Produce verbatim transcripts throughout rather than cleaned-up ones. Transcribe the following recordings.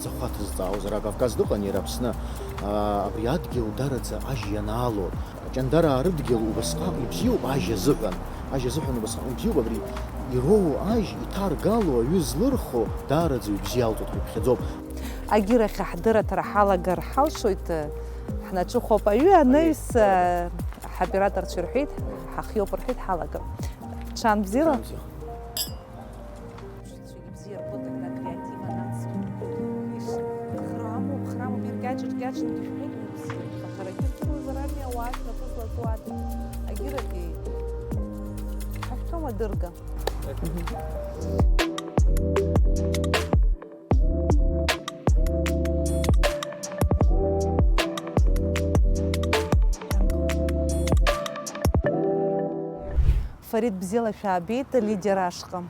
Зыхәа ҭызҵаауазар, Кавказ дыҟан иара Аԥсны, аа, абри адгьыл дараӡа ажь ианаало, Ҷандараа рыдгьыл убасҟак ибзиоуп ажь азыҳәан, ажь азыҳәан убасҟак ибзиоуп, абри ироуа ажь иҭаргало аҩы злырхо даараӡа ибзиалҵоит ҳәа иԥхьаӡоуп. Агьырахь аҳдырраҭара ҳалагар ҳалшоит, ҳнаҿыхәап аҩы анаҩс, ҳоператорцәа рҳәеит, ҳахиоуп рҳәеит, ҳалагап. Ҽаанбзиала. Ибзиа рбоит, когда креатив анацу. Иш, храмуп, храмуп, иркьаҿ-ркьаҿны дышәҳәеит, ибзиа. Аха ҳарагьы рҵыгәазар ами ауаа шәнапы злаку адагьы. Агьырагьы ҳашәҭом адырга. Фарид, бзиала шәаабеит Лидиа рашҟа.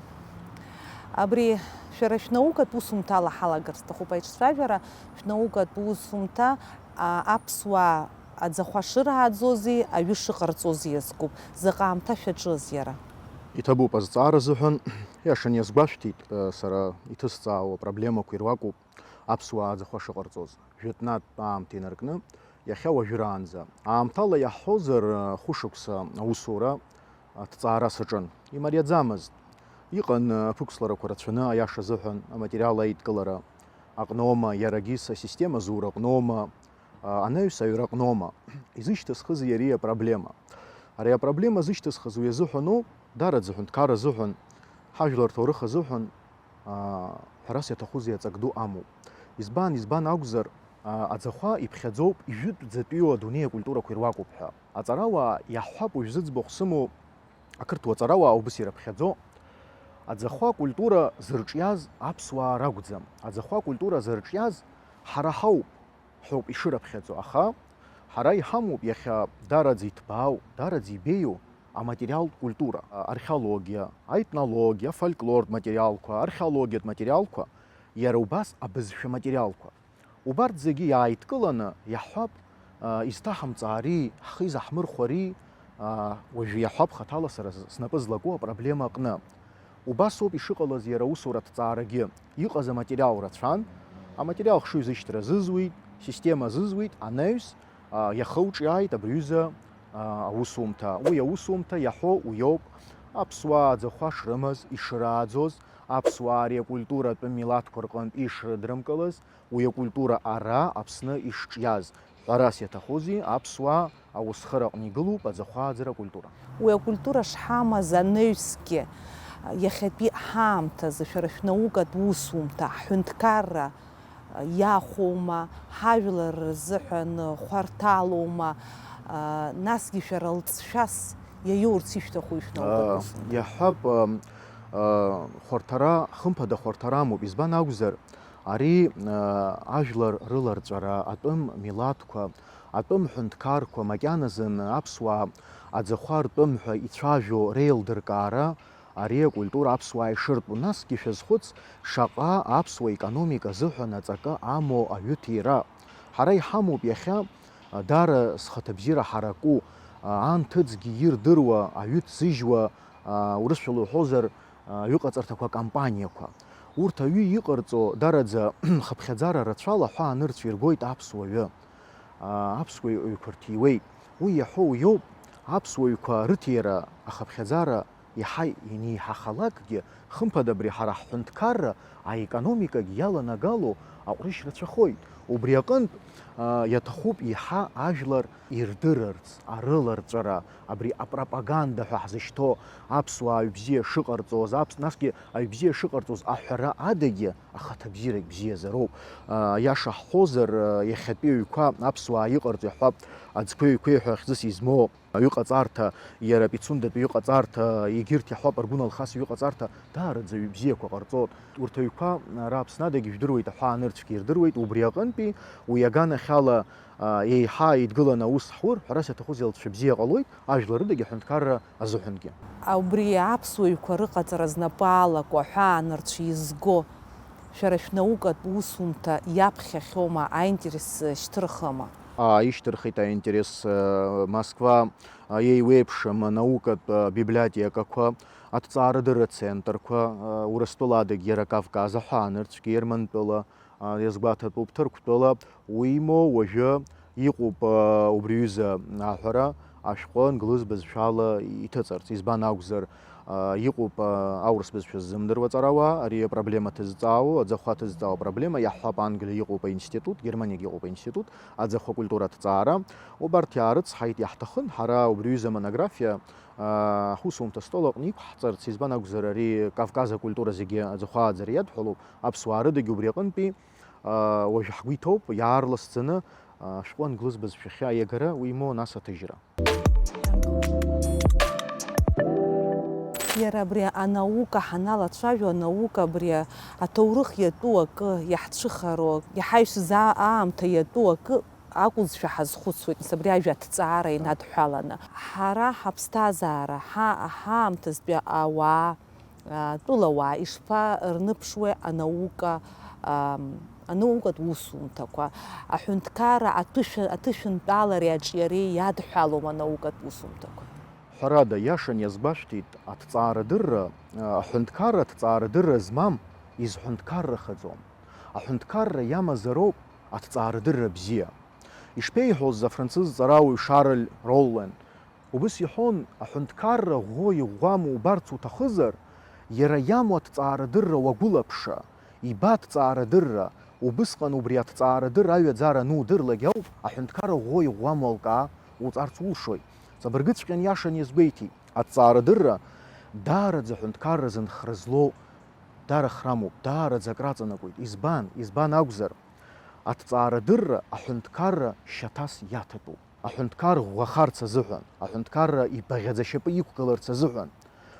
Абри шәара шәнаукатә усумҭала ҳалагар сҭахуп аиҿцәажәара, шәнаукатә усумҭа, а, аԥсуаа аӡахәа шырааӡози, аҩы шыҟарҵози иазкуп. Заҟа аамҭа шәаҿыз иара? Иҭабуп азҵаара азыҳәан, иашан иазгәашәҭеит, э, сара иҭысҵаауа проблемақәа ируакуп аԥсуаа аӡахәа шыҟарҵоз. Жәытәнатә аамҭа инаркны, иахьа уажәраанӡа. Аамҭала иаҳҳәозар, э, хәышықәса аусура, аҭҵаара саҿын. Имариаӡамызт. Иҟан, э, аԥықәсларақәа рацәаны, аиаша азыҳәан, аматериал аидкылара аҟноума, иарагьы асистема зура аҟноума, а, анаҩс аҩра аҟноума. Изышьҭысхызеи ари апроблема? Ари апроблема зышьҭысхыз уи азыҳәаноуп, дараӡа аҳәынҭқарра азыҳәан, ҳажәлар рҭоурых азыҳәан, аа, ҳәарас иаҭахузеи, аҵак ду амоуп. Избан, избан акәзар, аа, аӡахәа иԥхьаӡоуп ижәытәӡатәиу адунеи акультурақәа ируакуп ҳәа. Аҵарауаа иаҳҳәап, уажә зыӡбахә сымоу ақырҭуа ҵарауаа убыс ирыԥхьаӡо, аӡахәа акультура зырҿиаз аԥсуаа ракәӡам. Аӡахәа акультура зырҿиаз ҳара ҳауп, ҳәоуп ишырыԥхьаӡо, аха ҳара иҳамоуп иахьа дараӡа иҭбаау, дараӡа ибеиоу аматериалтә культура, археологиа, аетнологиа, афольклортә материалқәа, археологиатә материалқәа, иара убас абызшәа материалқәа. Убарҭ зегьы иааидкыланы иаҳҳәап, а, изҭаҳамҵаари, ҳхы изаҳмырхәари, а, уажәы иаҳҳәап хаҭала сара з-, снапы злаку апроблема аҟны. Убас ауп ишыҟалаз иара аусура аҭҵаарагьы. Иҟаз аматериал рацәан, аматериал хшыҩзышьҭра азызуит, система азызуит, анаҩс, а, иахауҿиааит абри аҩыза, а, аусумҭа. Уи аусумҭа иаҳәо уиоуп, аԥсуаа аӡахәа шрымаз, ишрааӡоз, аԥсуаа ари акультура атәым милаҭқәа рҟынтә ишрыдрымкылаз, уи акультура ара Аԥсны ишҿиаз. Ҳәарас иаҭахузеи, аԥсуаа аусхыраҟны игылоуп аӡахәа ааӡара акультура. Уи акультура шҳамаз анаҩсгьы, иахьатәи ҳаамҭазы шәара шәнаукатә усумҭа, ҳҳәынҭқарра иахәоума, ҳажәлар рзыҳәан хәарҭалоума, насгьы шәара лҵшәас иаиурц ишәҭаху ишәнаукатә усумҭа? Иаҳҳәап, хәарҭара, хымԥада хәарҭара амоуп, избан акәзар, ари, ажәлар рыларҵәара, атәым милаҭқәа, атәым ҳәынҭқарқәа, макьаназын аԥсуаа аӡахәа ртәым ҳәа ицәажәо реилдыркаара, ари акультура аԥсуаа ишыртәу. Насгьы шәазхәыц, шаҟа аԥсуа економика азыҳәан аҵакы амоу аҩы ҭира. Ҳара иҳамоуп иахьа, даара зхаҭабзиара ҳараку, анҭыҵгьы ирдыруа, аҩы ҭзыжьуа, урысшәала уҳәозар, аҩыҟаҵарҭақәа акомпаниақәа. Урҭ аҩы иҟарҵо дараӡа хыԥхьаӡара рацәала аҳәаанырцә иргоит аԥсуа ҩы. Аԥсуа ҩқәа рҭиуеит. Уи иаҳәо уиоуп, аԥсуа ҩқәа рыҭира ахыԥхьаӡара иаҳа инеиҳахалакгьы, хымԥада абри ҳара ҳҳәынҭқарра аекономикагь иаланагало аҟәрышь рацәахоит. Убри аҟынтә, а, иаҭахуп еиҳа ажәлар ирдырырц, арыларҵәара, абри апропаганда ҳәа ҳзышьҭоу аԥсуаа аҩ бзиа шыҟарҵоз, аԥс-, насгьы аҩ бзиа шыҟарҵоз аҳәара адагьы ахаҭабзиарагь бзиазароуп. А, аиаша ҳҳәозар, а, иахьатәи аҩқәа аԥсуаа иҟарҵо иаҳҳәап, аӡқәеи аҩқәеи ҳәа хьӡыс измоу аҩыҟаҵарҭа, иара Пицундатәи аҩыҟаҵарҭа, егьырҭ иаҳҳәап, Аргәына Алхас иҩыҟаҵарҭа, даараӡа аҩ бзиақәа ҟарҵон. Урҭ аҩқәа, а, ара Аԥсны адагьы ижәдыруеит, аҳәаанырцәгьы ирдыруеит, убри аҟынтәи уи аганахьала, а, еиҳа еидгыланы аус ҳур, ҳәарас иаҭахузеи, алҵшәа бзиа ҟалоит, ажәлар рыдагьы аҳәынҭқарра азыҳәангьы. Убри аԥсуа ҩқәа рыҟаҵара знапы алаку аҳәаанырцә изго шәара шәнаукатә усумҭа иаԥхьахьоума, аинтерес шьҭырхыма? Ааишьҭырхит аинтерес, э, Москва, э, еиуеиԥшым анаукатә, э, библиотекақәа, аҭҵаарадырра центрқәа, э, Урыстәыла адагь иара Кавказ аҳәаанырцәгьа, Ермантәыла, Иазгәаҭатәуп Ҭырқәтәыла, уимоу уажәы иҟоуп убри аҩыза аҳәара, ашәҟәы англыз бызшәала иҭыҵырц. Избан акәзар, иҟоуп аурыс бызшәа ззымдыруа аҵарауаа, ари апроблема ҭызҵаау, аӡахәа ҭызҵаау апроблема, иаҳҳәап, Англиа иҟоуп аинститут, Германиагьы иҟоуп аинститут, аӡахәа культура аҭҵаара. Убарҭ иаарыцҳаит, иаҳҭахын ҳара убри аҩыза амонографиа, аа, ҳусумҭа астол аҟны иқәҳҵарц, избан акәзар, ари Кавказ акультура зегьы аӡахәа ааӡара иадҳәалоуп, аԥсуаа рыдагьы убри аҟынтәи, аа, уажә ҳгәы иҭоуп, иаарласӡаны, аа, ашәҟәы англыз бызшәахьы аиагара, уимоу, нас аҭыжьра. Иара абри анаука ҳаналацәажәо, анаука абри аҭоурых иатәу акы, иаҳцәыхароу, иҳаҩсыз аа-, аамҭа иатәу акы акәызшәа ҳазхәыцуеит, нас абри ажәа аҭҵаара инадҳәаланы. Ҳара ҳаԥсҭазаара, ҳа-, ҳаамҭазтәи ауаа, а, тәылауаа ишԥарныԥшуеи анаука, ам, анаукатә усумҭақәа, аҳәынҭқарра аҭышәа-, аҭышәынтәалареи аҿиареи иадҳәалоума анаукатә усумҭақәа? Ҳәарада, иашан иазгәашәҭеит, аҭҵаарадырра, а, аҳәынҭқарра аҭҵаарадырра змам изҳәынҭқаррахаӡом. Аҳәынҭқарра иамазароуп аҭҵаарадырра бзиа. Ишԥеиҳәоз афранцыз ҵарауаҩ Шарль Роллен, убыс иҳәон, аҳәынҭқарра ӷәӷәоу иӷәӷәаму убарц уҭахызар, иара иамоу аҭҵаарадырра уагәылаԥша, иба аҭҵаарадырра, убысҟан убри аҭҵаарадырра аҩаӡара анудырлак ауп аҳәынҭқарра ӷәӷәоу иӷәӷәаму алкаа уҵарц улшоит. Ҵабыргыҵәҟьан иашан иазгәеиҭеит, аҭҵаарадырра даараӡа аҳәынҭқарра зынхра злоу дара храмуп, даараӡа акраҵанакуеит. Избан, избан акәзар, аҭҵаарадырра аҳәынҭқарра шьаҭас иаҭатәуп. Аҳәынҭқар ӷәӷәахарц азыҳәан, аҳәынҭқарра ибаӷьаӡа шьапы иқәгыларц азыҳәан,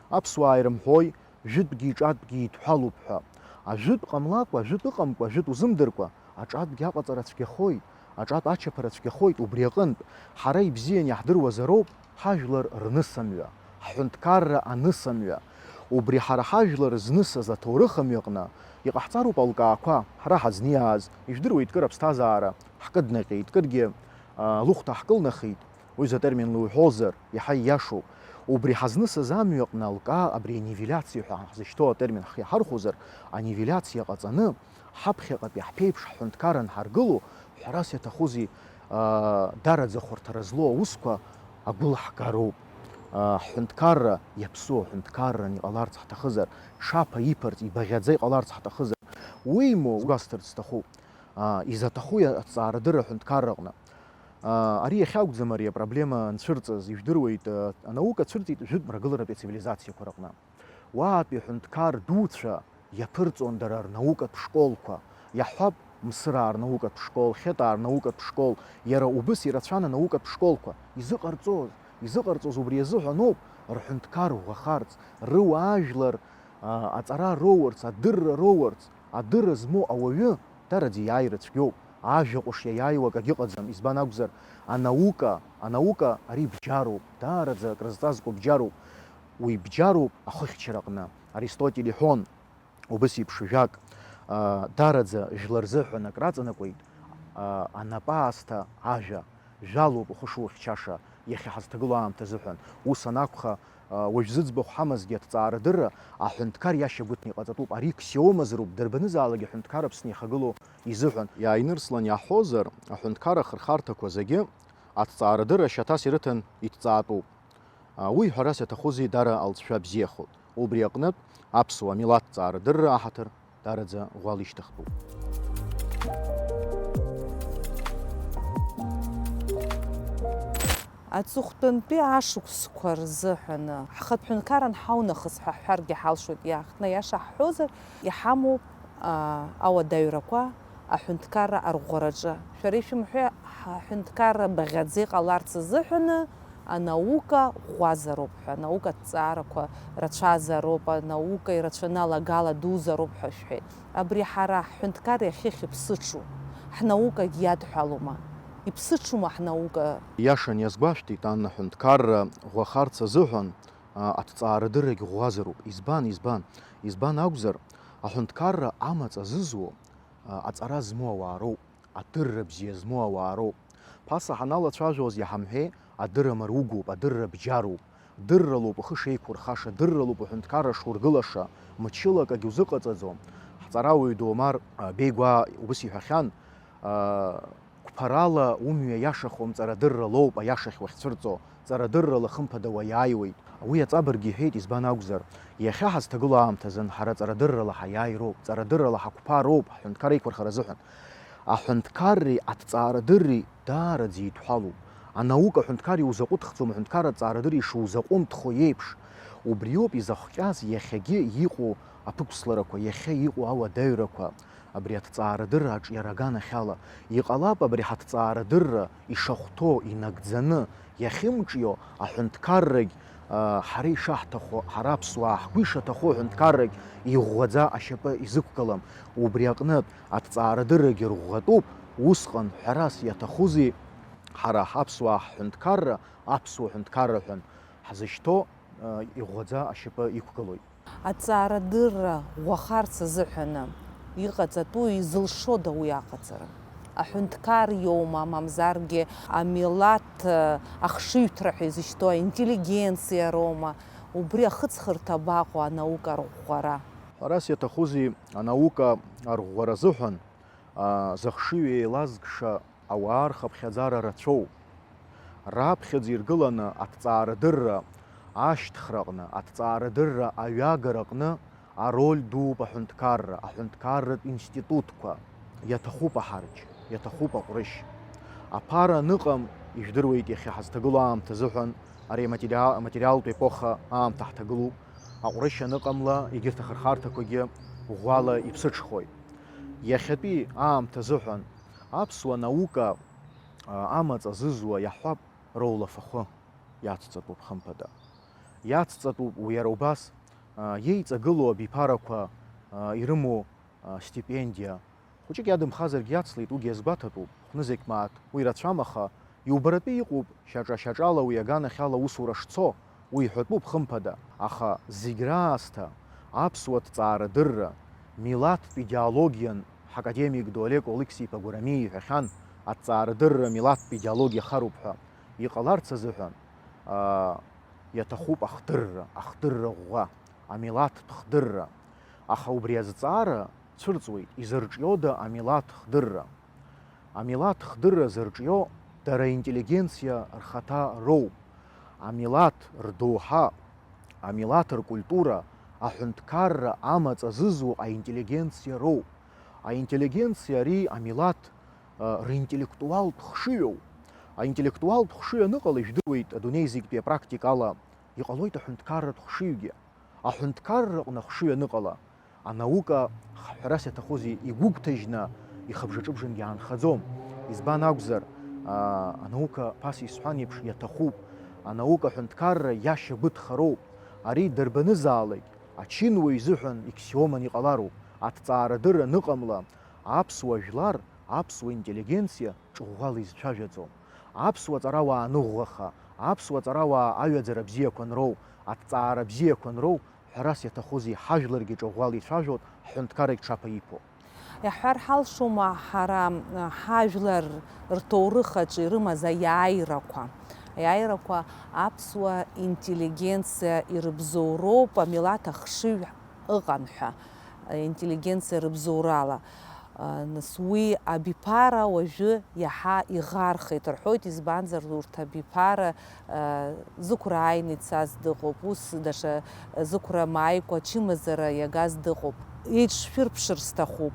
аԥсуаа ирымҳәои, жәытәгьы ҿатәгьы идҳәалоуп ҳәа. Ажәытә ҟамлакәа, ажәытә ыҟамкәа, ажәытә узымдыркәа, аҿатәгьы аҟаҵара цәгьахоит, аҿатә ачаԥара цәгьахоит, убри аҟынтә, ҳара ибзиан иаҳдыруазароуп ҳажәлар рнысамҩа, ҳҳәынҭқарра анысамҩа. Убри ҳара ҳажәлар знысыз аҭоурых амҩаҟны иҟаҳҵароуп алкаақәа, ҳара ҳазниааз, ижәдыруеит, кыр аԥсҭазаара ҳкыднаҟьеит, кыргьы, а, лыхәҭа ҳкылнахит, уи затерминла уҳәозар, иаҳа ииашоуп. Убри ҳазнысыз амҩаҟны алкаа, абри анивелиациа ҳәа ҳзышьҭоу атермин ҳхы иаҳархәозар, анивелиациа ҟаҵаны, ҳаԥхьаҟатәи ҳԥеиԥш ҳҳәынҭқарра анҳаргыло, ҳәарас иаҭахузеи, аа, дараӡа хәарҭара злоу аусқәа агәылаҳгароуп. Аа, ҳҳәынҭқарра иаԥсуа ҳәынҭқарран иҟаларц ҳҭахызар, ҽаԥа иԥарц, ибаӷьаӡа иҟаларц ҳҭахызар, уимоу, сгәасҭарц сҭахуп, аа, изаҭахуи аҭҵаарадырра аҳәынҭқарраҟны? Аа, ари иахьакәӡам ари апроблема анцәырҵыз, ижәдыруеит, аа, анаука цәырҵит жәытә мрагыларатәи ацивилизациақәа рыҟны. Уаатәи аҳәынҭқар дуцәа иаԥырҵон дара рнаукатә школқәа. Иаҳҳәап, Мсыраа рнаукатә школ, Хетаа рнаукатә школ, иара убыс ирацәан анаукатә школқәа. Изыҟарҵоз, изыҟарҵоз убри азыҳәаноуп, рҳәынҭқар ӷәӷәахарц, рыуаажәлар, а, аҵара роурц, адырра роурц, адырра змоу ауаҩы дараӡа иааира цәгьоуп. Ажәа ҟәыш иаиааиуа акагьы ыҟаӡам, избан акәзар, анаука, анаука ари бџьаруп, даараӡа акрызҵазкуа бџьаруп. Уи бџьаруп ахыхьчараҟны. Аристотель иҳәон убыс еиԥш жәак, аа, дараӡа жәлар рзыҳәан акраҵанакуеит, аа, анапы аасҭа ажәа, жәалоуп ухы шухьчаша, иахьа ҳазҭагылоу аамҭа азыҳәан. Ус анакәха, аа, уажә зыӡбахә ҳамазгьы аҭҵаарадырра аҳәынҭқар иашьа гәыҭны иҟаҵатәуп. Ари ксиомазароуп, дырбанызаалак аҳәынҭқар Аԥсны иахагылоу изыҳәан. Иааинырслан иаҳҳәозар, аҳәынҭқар ахырхарҭақәа зегьы аҭҵаарадырра шьаҭас ирыҭан иҭҵаатәуп. Уи ҳәарас иаҭахузеи, дара алҵшәа бзиахоит. Убри аҟнытә, аԥсуа милаҭ ҵаарадырра аҳаҭыр дараӡа ӷәӷәала ишьҭыхтәуп. Аҵыхәтәантәи ашықәсқәа рзыҳәаны, ҳхатә ҳәынҭқарра анҳаунахыс ҳәа ҳҳәаргьы ҳалшоит, иаахтны аиаша ҳҳәозар, иҳамоуп, аа, ауадаҩрақәа аҳәынҭқарра арӷәӷәараҿы. Шәара ишәымҳәеи, ҳҳәынҭқарра баӷьаӡа иҟаларц азыҳәаны анаука ӷәӷәазароуп ҳәа, анаука аҭҵаарақәа рацәазароуп, анаука ирацәаны алагала дузароуп ҳәа шәҳәеит. Абри ҳара ҳҳәынҭқарра иахьа иахьыԥсыҽу, ҳнаукагь иадҳәалома? Иԥсыҽума ҳнаука? Иашан иазгәашәҭеит, Анна, ҳҳәынҭқарра ӷәӷәахарц азыҳәан, а, аҭҵаарадыррагь ӷәӷәазароуп. Избан, избан? Избан акәзар, аҳәынҭқарра амаҵ азызуа, а, аҵара змоу ауаа роуп. Адырра бзиа змоу ауаа роуп. Ԥаса ҳаналацәажәоз иаҳамҳәеи, адырра маругоуп, адырра бџьаруп. Дырралоуп ухы шеиқәурхаша, дырралоуп уҳәынҭқарра шургылаша, мчыла акагь узыҟаҵаӡом. Ҵарауаҩ ду Омар Беигәаа убыс иҳәахьан, қәԥарала умҩа иашахом, ҵарадырра лоуп аиашахь уахьцәырҵо, ҵарадыррала хымԥада уаиааиуеит. Уи аҵабырг иҳәеит, избан акәзар, иахьа ҳазҭагылоу аамҭазын ҳара ҵарадыррала ҳаиааироуп, ҵарадыррала ҳақәԥароуп, аҳәынҭқар еиқәырхара азыҳәан. Аҳәынҭқарреи аҭҵаарадырреи даараӡа еидҳәалоуп. Анаука аҳәынҭқар иузаҟәыҭхӡом, аҳәынҭқар аҭҵаарадырра ишузаҟәымҭхо еиԥш. Убриоуп изахҟьаз иахьагьы иҟоу аԥықәсларақәа, иахьа иҟоу ауадаҩрақәа. Абри аҭҵаарадырра аҿиара аганахьала, иҟалап абри ҳаҭҵаарадырра ишахәҭоу инагӡаны иахьымҿио аҳәынҭқаррагь, ҳара ишаҳҭаху, ҳара аԥсуаа ҳгәы ишаҭаху аҳәынҭқаррагь иӷәӷәаӡа ашьапы изықәгылам. Убри аҟнытә, аҭҵаарадыррагьы рӷәӷәатәуп, усҟан ҳәарас иаҭахузеи, ҳара ҳаԥсуаа ҳҳәынҭқарра аԥсуа ҳәынҭқарра ҳәан ҳзышьҭоу, иӷәӷәаӡа ашьапы иқәгылоит. Аҭҵаарадырра ӷәӷәахарц азыҳәаны иҟаҵатәу изылшода уи аҟаҵара? Аҳәынҭқар иоума, мамзаргьы амилаҭ ахшыҩҭра ҳәа изышьҭоу аинтеллигенциа роума? Убри ахыҵхырҭа абаҟоу анаука арӷәӷәара? Ҳәарас иаҭахузеи, анаука арӷәӷәара азыҳәан, а, зыхшыҩ еилазкша ауаа рхыԥхьаӡара рацәоуп. Раԥхьаӡа иргыланы аҭҵаарадырра ашьҭхраҟны, аҭҵаарадырра аҩагараҟны ароль дууп аҳәынҭқарра, аҳәынҭқарратә институтқәа. Иаҭахуп аҳарџь, иаҭахуп аҟәрышь. Аԥара аныҟам, ижәдыруеит иахьа ҳазҭагылоу аамҭа азыҳәан ари аматериал-, аматериалтә епоха аамҭа ҳҭагылоуп. Аҟәрышь аныҟамла, егьырҭ ахырхарҭақәагьы ӷәӷәала иԥсыҽхоит. Иахьатәи аамҭа азыҳәан аԥсуа наука, а, амаҵ азызуа иаҳҳәап, роулафахәы иацҵатәуп, хымԥада. Иацҵатәуп уи иара убас, а, иеиҵагылоу абиԥарақәа, а, ирымоу, а, стипендиа. Хәыҷык иадымхазаргьы иацлеит, уигьы иазгәаҭатәуп, хәнызқь мааҭ, уи рацәам, аха иубаратәы иҟоуп, шьаҿа-шьаҿала уи аганахьала аусура шцо, уи иҳәатәуп, хымԥада, аха зегь раасҭа аԥсуа ҭҵаарадырра, милаҭтә идеологиан, ҳакадемик ду Олег Олықьса-иԥа Гәарамиа иҳәахьан, аҭҵаарадырра милаҭтә идеологиа хароуп ҳәа иҟаларц азыҳәан, аа, иаҭахуп ахдырра, ахдырра ӷәӷәа, амилаҭтә хдырра. Аха убри азҵаара цәырҵуеит, изырҿиода амилаҭ хдырра? Амилаҭ хдырра зырҿио дара аинтеллигенциа рхаҭа роуп. Амилаҭ рдоуҳа, амилаҭ ркультура, аҳәынҭқарра амаҵ азызуа аинтеллигенциа роуп. Аинтеллигенциа ари амилаҭ, ы, ринтеллектуалтә хшыҩоуп. Аинтеллектуалтә хшыҩ аныҟала, ижәдыруеит, адунеи зегьтәи апрактикала иҟалоит аҳәынҭқарратә хшыҩгьы. Аҳәынҭқарраҟны ахшыҩ аныҟала, анаука х-, ҳәарас иаҭахузеи, игәыгәҭажьны ихыбжаҿыбжангьы аанхаӡом. Избан акәзар, аа, анаука ԥаса исҳәан еиԥш иаҭахуп. Анаука аҳәынҭқарра иашьа гәыҭхароуп. Ари дарбанызаалак ачынуаҩ изыҳәан иксиоман иҟалароуп. Аҭҵаарадырра аныҟамла, аԥсуа жәлар, аԥсуа интеллигенциа ҿыӷәӷәала изцәажәаӡом. Аԥсуа ҵарауаа аныӷәӷәаха, аԥсуа ҵарауаа аҩаӡара бзиақәа анроу, аҭҵаара бзиақәа анроу, ҳәарас иаҭахузеи, ҳажәларгьы ҿыӷәӷәала ицәажәоит, ҳҳәынҭқаррагь ҽаԥа иԥо. Иаҳҳәар ҳалшома ҳара, ҳажәлар рҭоурых аҿы ирымаз аиааирақәа? Аиааирақәа аԥсуа интеллигенциа ирыбзоуроуп, амилаҭ ахшыҩ ыҟан ҳәа, интеллигенциа рыбзоурала. Нас уи абиԥара уажәы иаҳа иӷархеит рҳәоит, избанзар урҭ абиԥара, зықәра ааины ицаз дыҟоуп, ус даҽа зықәра мааикәа ачымазара иагаз дыҟоуп. Еиҿшәырԥшыр сҭахуп,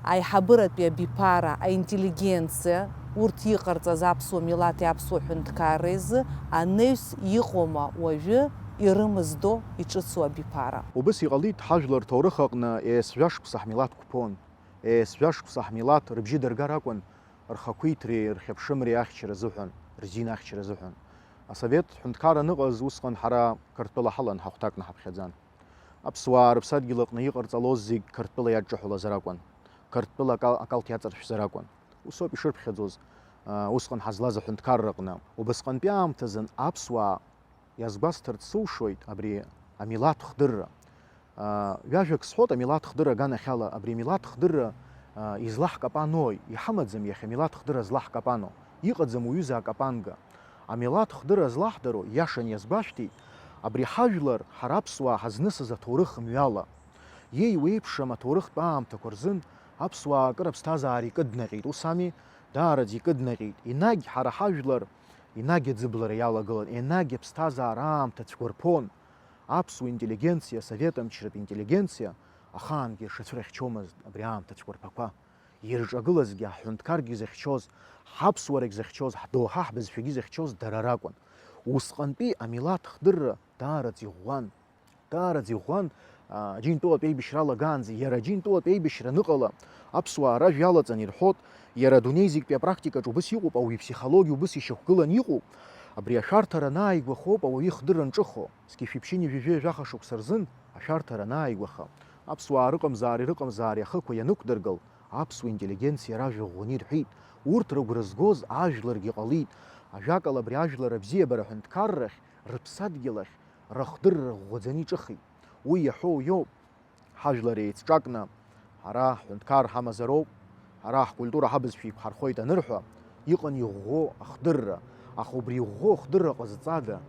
аиҳабыратәи абиԥара, аинтеллигенциа, урҭ иҟарҵаз аԥсуа милаҭи аԥсуа ҳәынҭқарреи рзы анаҩс иҟоума уажәы ирымыздо иҿыцу абиԥара? Убыс иҟалеит ҳажәлар рҭоурых аҟны, ес жәашықәса ҳмилаҭ қәԥон, ес жәашықәса ҳмилаҭ рыбжьы дыргар акәын, рхақәиҭреи рхьыԥшымреи ахьчара азыҳәан, рдин ахьчара азыҳәан. Асовет ҳәынҭқарра аныҟаз усҟан ҳара Қырҭтәыла ҳалан, ҳахәҭакны ҳаԥхьаӡан. Аԥсуаа рыԥсадгьыл аҟны иҟарҵалоз зегь Қырҭтәыла иадҿаҳәалазар акәын, Қырҭтәыла акал-, акалҭ иаҵаршәзар акәын. Усоуп ишырԥхьаӡоз, аа, усҟан ҳазлаз аҳәынҭқарраҟны. Убасҟантәи аамҭазын аԥсуаа иазгәасҭарц сылшоит абри амилаҭ хдырра. Аа, ҩажәак сҳәот амилаҭ хдырра аганахьала, абри амилаҭ хдырра, аа, излаҳкапанои? Иҳамаӡам иахьа амилаҭ хдырра злаҳкапано. Иҟаӡам уҩыза акапанга. Амилаҭ хдырра злаҳдароу, иашан иазгәашәҭеит, абри ҳажәлар, ҳара аԥсуаа ҳазнысыз аҭоурых мҩала. Иеиуеиԥшым аҭоурыхтә аамҭақәа рзын аԥсуаа акыр аԥсҭазаара икыднаҟьеит, ус ами? Даараӡа икыднаҟьеит. Енагь ҳара ҳажәлар, енагь аӡыблара иалагылан, енагь аԥсҭазаара аамҭа цәқәырԥон. Аԥсуа интеллигенциа, асовет амчратә интеллигенциа ахаангьы ршацәырхьчомызт абри аамҭа цәқәырԥақәа. Ирҿагылазгьы, ҳҳәынҭқаргьы зыхьчоз, ҳаԥсуарагь зыхьчоз, ҳдоуҳа ҳбызшәагьы зыхьчоз дара ракәын. Усҟантәи амилаҭ хдырра даараӡа иӷәӷәан. Даараӡа иӷәӷәан, а, Аџьынтәылатә еибашьра алагаанӡа, иара Аџьынтәылатә еибашьра аныҟала, аԥсуаа ражә иалаҵан ирҳәот, иара адунеи зегьтәи апрактикаҿ убыс иҟоуп, ауаҩы иԥсихологиа убыс ишьақәгылан иҟоуп. Абри ашәарҭара анааигәахоуп ауаҩы ихдырра анҿыхо. Зқьи жәшәи ԥшьынҩажәи жәаха шықәса рзын ашәарҭара анааигәаха, аԥсуаа рыҟамзаари рыҟамзаари ахықәа ианықәдыргыл, аԥсуа интеллигенциа ражәа ӷәӷәаны ирҳәеит, урҭ рыгәра згоз ажәларгьы ҟалеит, ажәакала, абри ажәлар абзиабара аҳәынҭқаррахь, рыԥсадгьыл ахь, рыхдырра ӷәӷәаӡаны иҿыхеит. Уи иаҳәоу иоуп, ҳажәлар еицҿакны, ҳара ҳҳәынҭқар ҳамазароуп, ҳара ҳкультура ҳабызшәа еиқәҳархоит анырҳәа, иҟан иӷәӷәоу ахдырра. Аха убри иӷәӷәоу ахдырра ҟазҵада?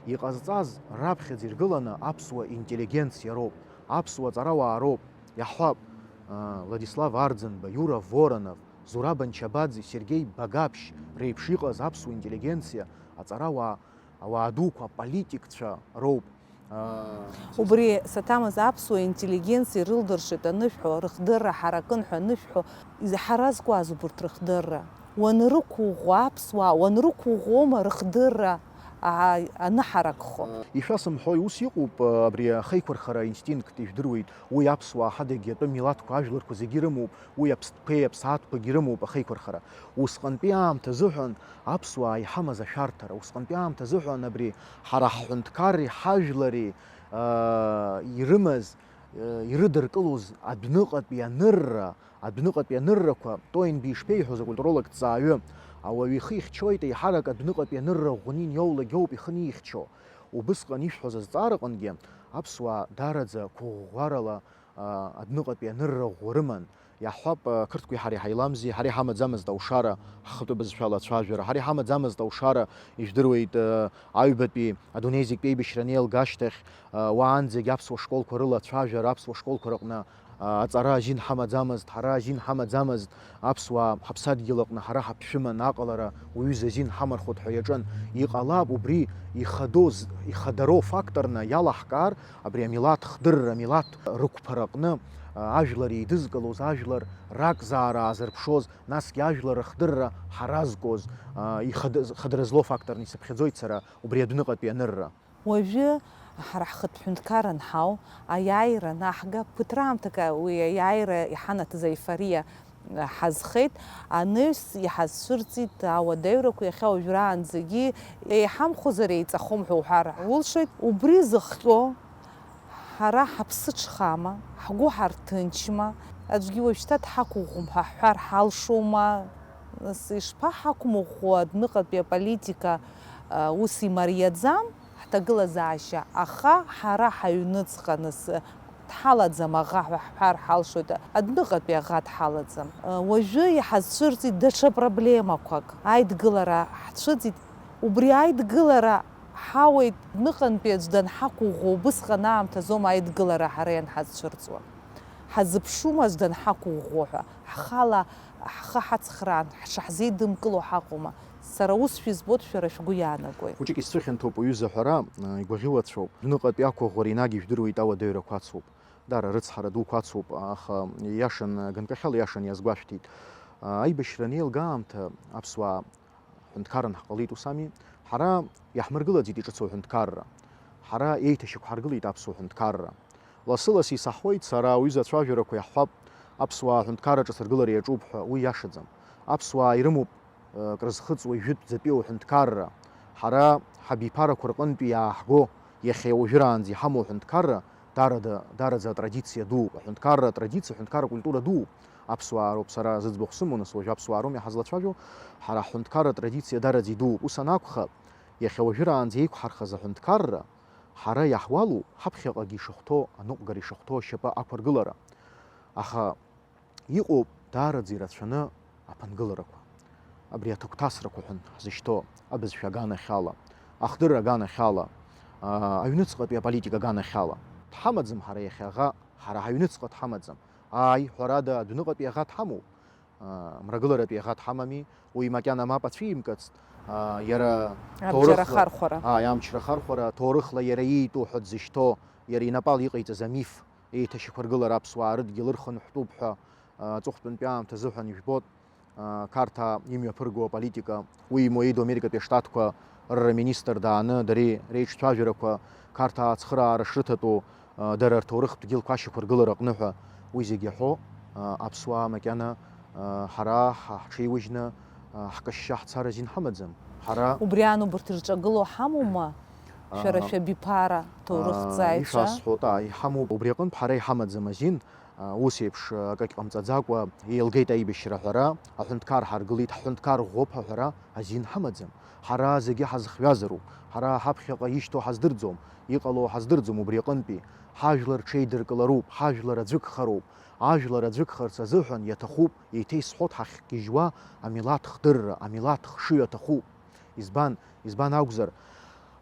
Иҟазҵаз раԥхьаӡа иргыланы аԥсуа интеллигенциа роуп, аԥсуа ҵарауаа роуп. Иаҳҳәап, а, Владислав Арӡынба, Иура Воронов, Зураб Анчабаӡе, Сергеи Багаԥшь реиԥш иҟаз аԥсуа интеллигенциа, аҵарауаа, ауаа дуқәа, аполитикцәа роуп. Аа, Убри саҭамыз аԥсуа интеллигенциа ирылдыршеит анышәҳәо, рыхдырра ҳаракын ҳәа анышәҳәо, изаҳаразкуаз убурҭ рыхдырра? Уанрықәыӷәӷәо аԥсуаа, уанрықәыӷәӷәома рыхдырра, аа, аныҳаракхо? Ишәасымҳәои, ус иҟоуп, абри ахеиқәырхара инстинкт, ижәдыруеит, уи аԥсуаа ҳадагьы атәым милаҭқәа, ажәларқәа зегьы ирымоуп, уи аԥстәқәеи аԥсаатәқәагьы ирымоуп ахеиқәырхара. Усҟантәи аамҭа азыҳәан аԥсуаа иҳамаз ашәарҭара, усҟантәи аамҭа азыҳәан абри ҳара ҳҳәынҭқарреи ҳажәлари, аа, ирымаз, аа, ирыдыркылоз адәныҟатәи анырра, адәныҟатәи аныррақәа, Тоинби ишԥеиҳәоз акультуролог ҭҵааҩы, ауаҩы ихы ихьчоит, еиҳарак адәныҟатәи анырра ӷәӷәаны иниоулак ауп ихы анихьчо. Убысҟан ишәҳәоз азҵаараҟынгьы аԥсуаа даараӡа қәыӷәӷәарала, аа, адәныҟатәи анырра ӷәӷәа рыман. Иаҳҳәап, ақырҭқәеи ҳареи ҳаиламзи, ҳара иҳамаӡамызт аушара, ҳхатәы бызшәала ацәажәара, ҳара иҳамаӡамызт аушара, ижәдыруеит, аҩбатәи адунеи зегьтәи аибашьра анеилга ашьҭахь, уаанӡагь аԥсуа школқәа рыла ацәажәара, аԥсуа школқәа рыҟны аҵара азин ҳамаӡамызт, ҳара азин ҳамаӡамызт, аԥсуаа ҳаԥсадгьыл аҟны ҳара ҳаԥшәыман аҟалара уаҩыза азин ҳамархәот ҳәа иаҿын. Иҟалап, убри ихадоу, ихадароу факторны иалаҳкаар, абри амилаҭ хдырра, амилаҭ рықәԥараҟны, а, ажәлар еидызкылоз, ажәлар ракзаара аазырԥшоз, насгьы ажәлар рыхдырра ҳаразкуаз, а, ихад-, хадара злоу факторны исыԥхьаӡоит сара убри адәныҟатәи анырра. Уажәы ҳара ҳхатә ҳәынҭқар анҳау, аиааира анаҳга, ԥыҭраамҭак уи аиааира иҳанаҭыз аеифориа ҳазхеит, анаҩс иҳазцәырҵит ауадаҩрақәа, иахьа уажәраанӡагьы еиҳамхозар еиҵахом ҳәа уҳәар улшоит. Убри зыхҟьо, ҳара ҳаԥсыҽхама, ҳгәы ҳарҭынчма, аӡәгьы уажәшьҭа дҳақәыӷәӷәом ҳәа ҳҳәар ҳалшома? Нас ишԥаҳақәмыӷәӷәо адәныҟатәи аполитика, а, ус имариаӡам? Ҳҭагылазаашьа, аха ҳара ҳаҩныҵҟа нас дҳалаӡам аӷа ҳәа ҳҳәар ҳалшоит, адәныҟатәи аӷа дҳалаӡам. Уажәы иҳазцәырҵит даҽа проблемақәак, аидгылара ҳцәыӡит. Убри аидгылара ҳауеит, адәныҟантәи аӡә данҳақәыӷәӷәо, убысҟан аамҭазоума аидгылара ҳара ианҳазцәырҵуа? Ҳазыԥшума аӡә данҳақәыӷәӷәо ҳәа? Ҳхала ҳхы ҳацхраан, ҳшаҳзеидымкыло ҳаҟоума? Сара ус шәызбоит, шәара шәгәы иаанагои? Хәыҷык исцәыхьанҭоуп, уҩыза, ҳәара, а, игәаӷьуацәоуп. Адәныҟатәи ақәыӷәӷәара енагь ижәдыруеит, ауадаҩрақәа ацуп. Даара рыцҳара дуқәа ацуп, аха ииашан, ганкахьала ииашан иазгәашәҭеит. А, аибашьра анеилга аамҭа аԥсуаа ҳәынҭқаран ҳҟалеит, ус ами? Ҳара иаҳмыргылаӡеит иҿыцу аҳәынҭқарра. Ҳара еиҭашьақәҳаргылеит аԥсуа ҳәынҭқарра. Лассы-лассы исаҳауеит, сара уҩыза ацәажәарақәа иаҳҳәап, аԥсуаа аҳәынҭқарра ҿыц ргылара иаҿуп ҳәа, уи иашаӡам. Аԥсуаа ирымоуп, э, крызхыҵуа жәытәӡатәиу аҳәынҭқарра. Ҳара ҳабиԥарақәа рҟынтәи иааҳго, иахьа уажәраанӡа иҳамоу аҳәынҭқарра, дарада, дараӡа атрадициа дууп. Аҳәынҭқарра атрадициа, аҳәынҭқарра акультура дууп. Аԥсуаа роуп сара зыӡбахә сымоу, нас уажәы аԥсуаа роума иҳазлацәажәо? Ҳара ҳҳәынҭқарра атрадициа дараӡа идууп. Ус анакәха, иахьа уажәраанӡа еиқәҳархаз аҳәынҭқарра, ҳара иаҳуалу, ҳаԥхьаҟагьы ишахәҭоу аныҟәгара, ишахәҭоу ашьапы ақәыргылара. Аха иҟоуп даараӡа ирацәаны аԥынгыларақәа. Абри аҭагәҭасрақәа ҳәа ҳзышьҭоу абызшәа аганахьала, ахдырра аганахьала, аа, аҩныҵҟатәи аполитика аганахьала. Дҳамаӡам ҳара иахьа аӷа Ҳара ҳаҩныҵҟа дҳамаӡам. Ааи, ҳәарада, адәныҟатәи аӷа дҳамоуп. Мрагыларатәи аӷа дҳамами, уи макьана мап ацәимкыцт, иара Абџьар ҭоурыхла, ахархәара. Ааи, амчра ахархәара, ҭоурыхла иара иитәу ҳәа дзышьҭоу, иара инапала иҟаиҵаз амиф, еиҭашьақәыргылара аԥсуаа рыдгьыл ырхынҳәтәуп ҳәа, аҵыхәтәантәи аамҭа азыҳәан ижәбоит, Қарҭаа имҩаԥырго аполитика, уи имоуеидоу Америкатәи Аштатқәа рра министр дааны, дареи реиҿцәажәарақәа, Қарҭаа ацхыраара шрыҭатәу, дара рҭоурыхтә дгьылқәа ашьақәыргылара аҟны ҳәа, уи зегьы иаҳәо, аԥсуаа макьана ҳара ҳа-, ҳҽеиужьны ҳкашьшьы ҳцар азин ҳамаӡам. Ҳара Убри аан убарҭ ирҿагылоу ҳамоума? Шәара Аа, шәабиԥара, ҭоурыхҭҵааҩцәа? Ишәасҳәоит, аа, иҳамоуп. Убри аҟынтә ҳара иҳамаӡам азин, аа, ус еиԥш, акагь ҟамҵаӡакәа еилгеит аибашьра аҳәара, аҳәынҭқар ҳаргылеит, ҳҳәынҭқар ӷәӷәоуп ҳәа ҳәара азин ҳамаӡам. Ҳара зегьы ҳазхҩазароуп, ҳара ҳаԥхьаҟа ишьҭоу ҳаздырӡом, иҟало ҳаздырӡом убри аҟынтәи. Ҳажәлар ҽеидыркылароуп, ҳажәлар аӡәыкхароуп. Ажәлар аӡәыкхарц азыҳәан иаҭахуп, еиҭа исҳәоит, ҳахьгьежьуа амилаҭ хдырра, амилаҭ хшыҩ аҭахуп. Избан, избан акәзар,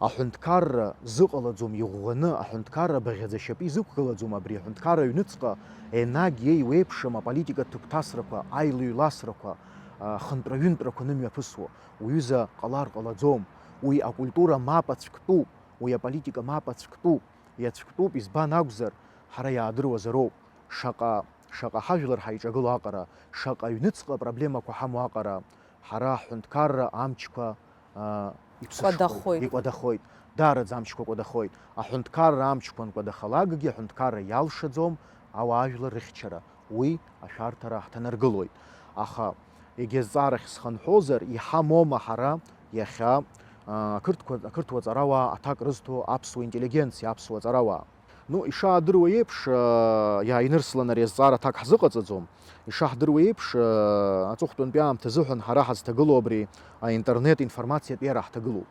аҳәынҭқарра зыҟалаӡом иӷәӷәаны, аҳәынҭқарра баӷьаӡа шьапы изықәгылаӡом абри аҳәынҭқарра аҩныҵҟа енагь еиуеиԥшым аполитикатә ҭыгәҭасрақәа, аилаҩласрақәа, а, хынтәра-ҩынтәрақәа нымҩаԥысуа. Уҩыза ҟалар ҟалаӡом. Уи акультура мап ацәктәуп, уи аполитика мап ацәктәуп, иацәктәуп, избан акәзар, ҳара иаадыруазароуп, шаҟа, шаҟа ҳажәлар ҳаиҿагыло аҟара, шаҟа аҩныҵҟа проблемақәа ҳамоу аҟара, ҳара ҳҳәынҭқарра амчқәа, аа, иԥсышәхоит, Кәадахоит. Икәадахоит, даараӡа амчқәа кәадахоит. Аҳәынҭқарра амчқәа анкәадахалакгьы аҳәынҭқарра иалшаӡом ауаажәлар рыхьчара, уи ашәарҭара ҳҭанаргылоит. Аха егьа зҵаарахь схынҳәозар, иҳамоума ҳара иахьа, аа, ақырҭқәа, ақырҭуа ҵарауаа аҭак рызҭо аԥсуа интеллигенциа, аԥсуа ҵарауаа? Ну, ишаадыруа еиԥш, аа, иааинырслан ари азҵаара аҭак ҳзыҟаҵаӡом. Ишаҳдыруа еиԥш, аа, аҵыхәтәантәи аамҭа азыҳәан ҳара ҳазҭагылоу абри аинтернет информациатә иара ҳҭагылоуп.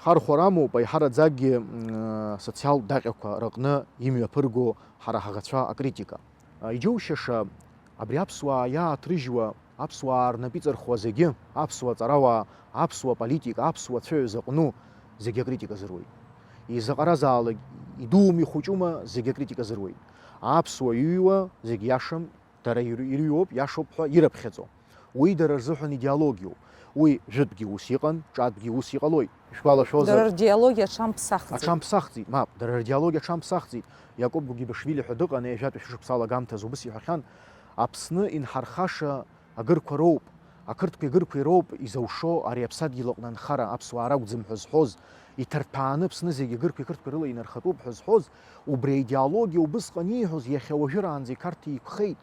Хархәара амоуп аиҳараӡакгьы, м, социалтә даҟьақәа рыҟны имҩаԥырго ҳара ҳаӷацәа акритика. А, иџьоушьаша, абри аԥсуаа иааҭрыжьуа, аԥсуаа рнапы иҵархуа зегьы, аԥсуа ҵарауаа, аԥсуа политик, аԥсуа цәаҩа зыҟну, зегьы акритика зыруеит. Изаҟаразаалак, идуума, ихәыҷума, зегьы акритика зыруеит. Аԥсуа иҩуа зегь иашам, дара иры-, ирҩуоуп, иашоуп ҳәа ирыԥхьаӡо. Уи дара рзыҳәан идеологиоуп. Уи жәытәгьы ус иҟан, ҿатәгьы ус иҟалоит. Ишәгәалашәозар, Дара ридеологиа аҽамԥсахӡеит. Аҽамԥсахӡеит, мап, дара ридеологиа аҽамԥсахӡеит. Иакоб Гогибашвили ҳәа дыҟан, ҩажәатәи шәышықәса алагамҭазы убыс иҳәахьан, Аԥсны инҳархаша агырқәа роуп, ақырҭқәеи агырқәеи роуп изаушо ари аԥсадгьыл аҟны анхара, аԥсуаа ракәӡам ҳәа зҳәоз, иҭырҭәааны Аԥсны зегьы агырқәеи ақырҭқәеи рыла инархатәуп ҳәа зҳәоз, убри аидеологиа убысҟан ииҳәоз иахьа уажәыраанӡа иқарҭа еиқәхеит,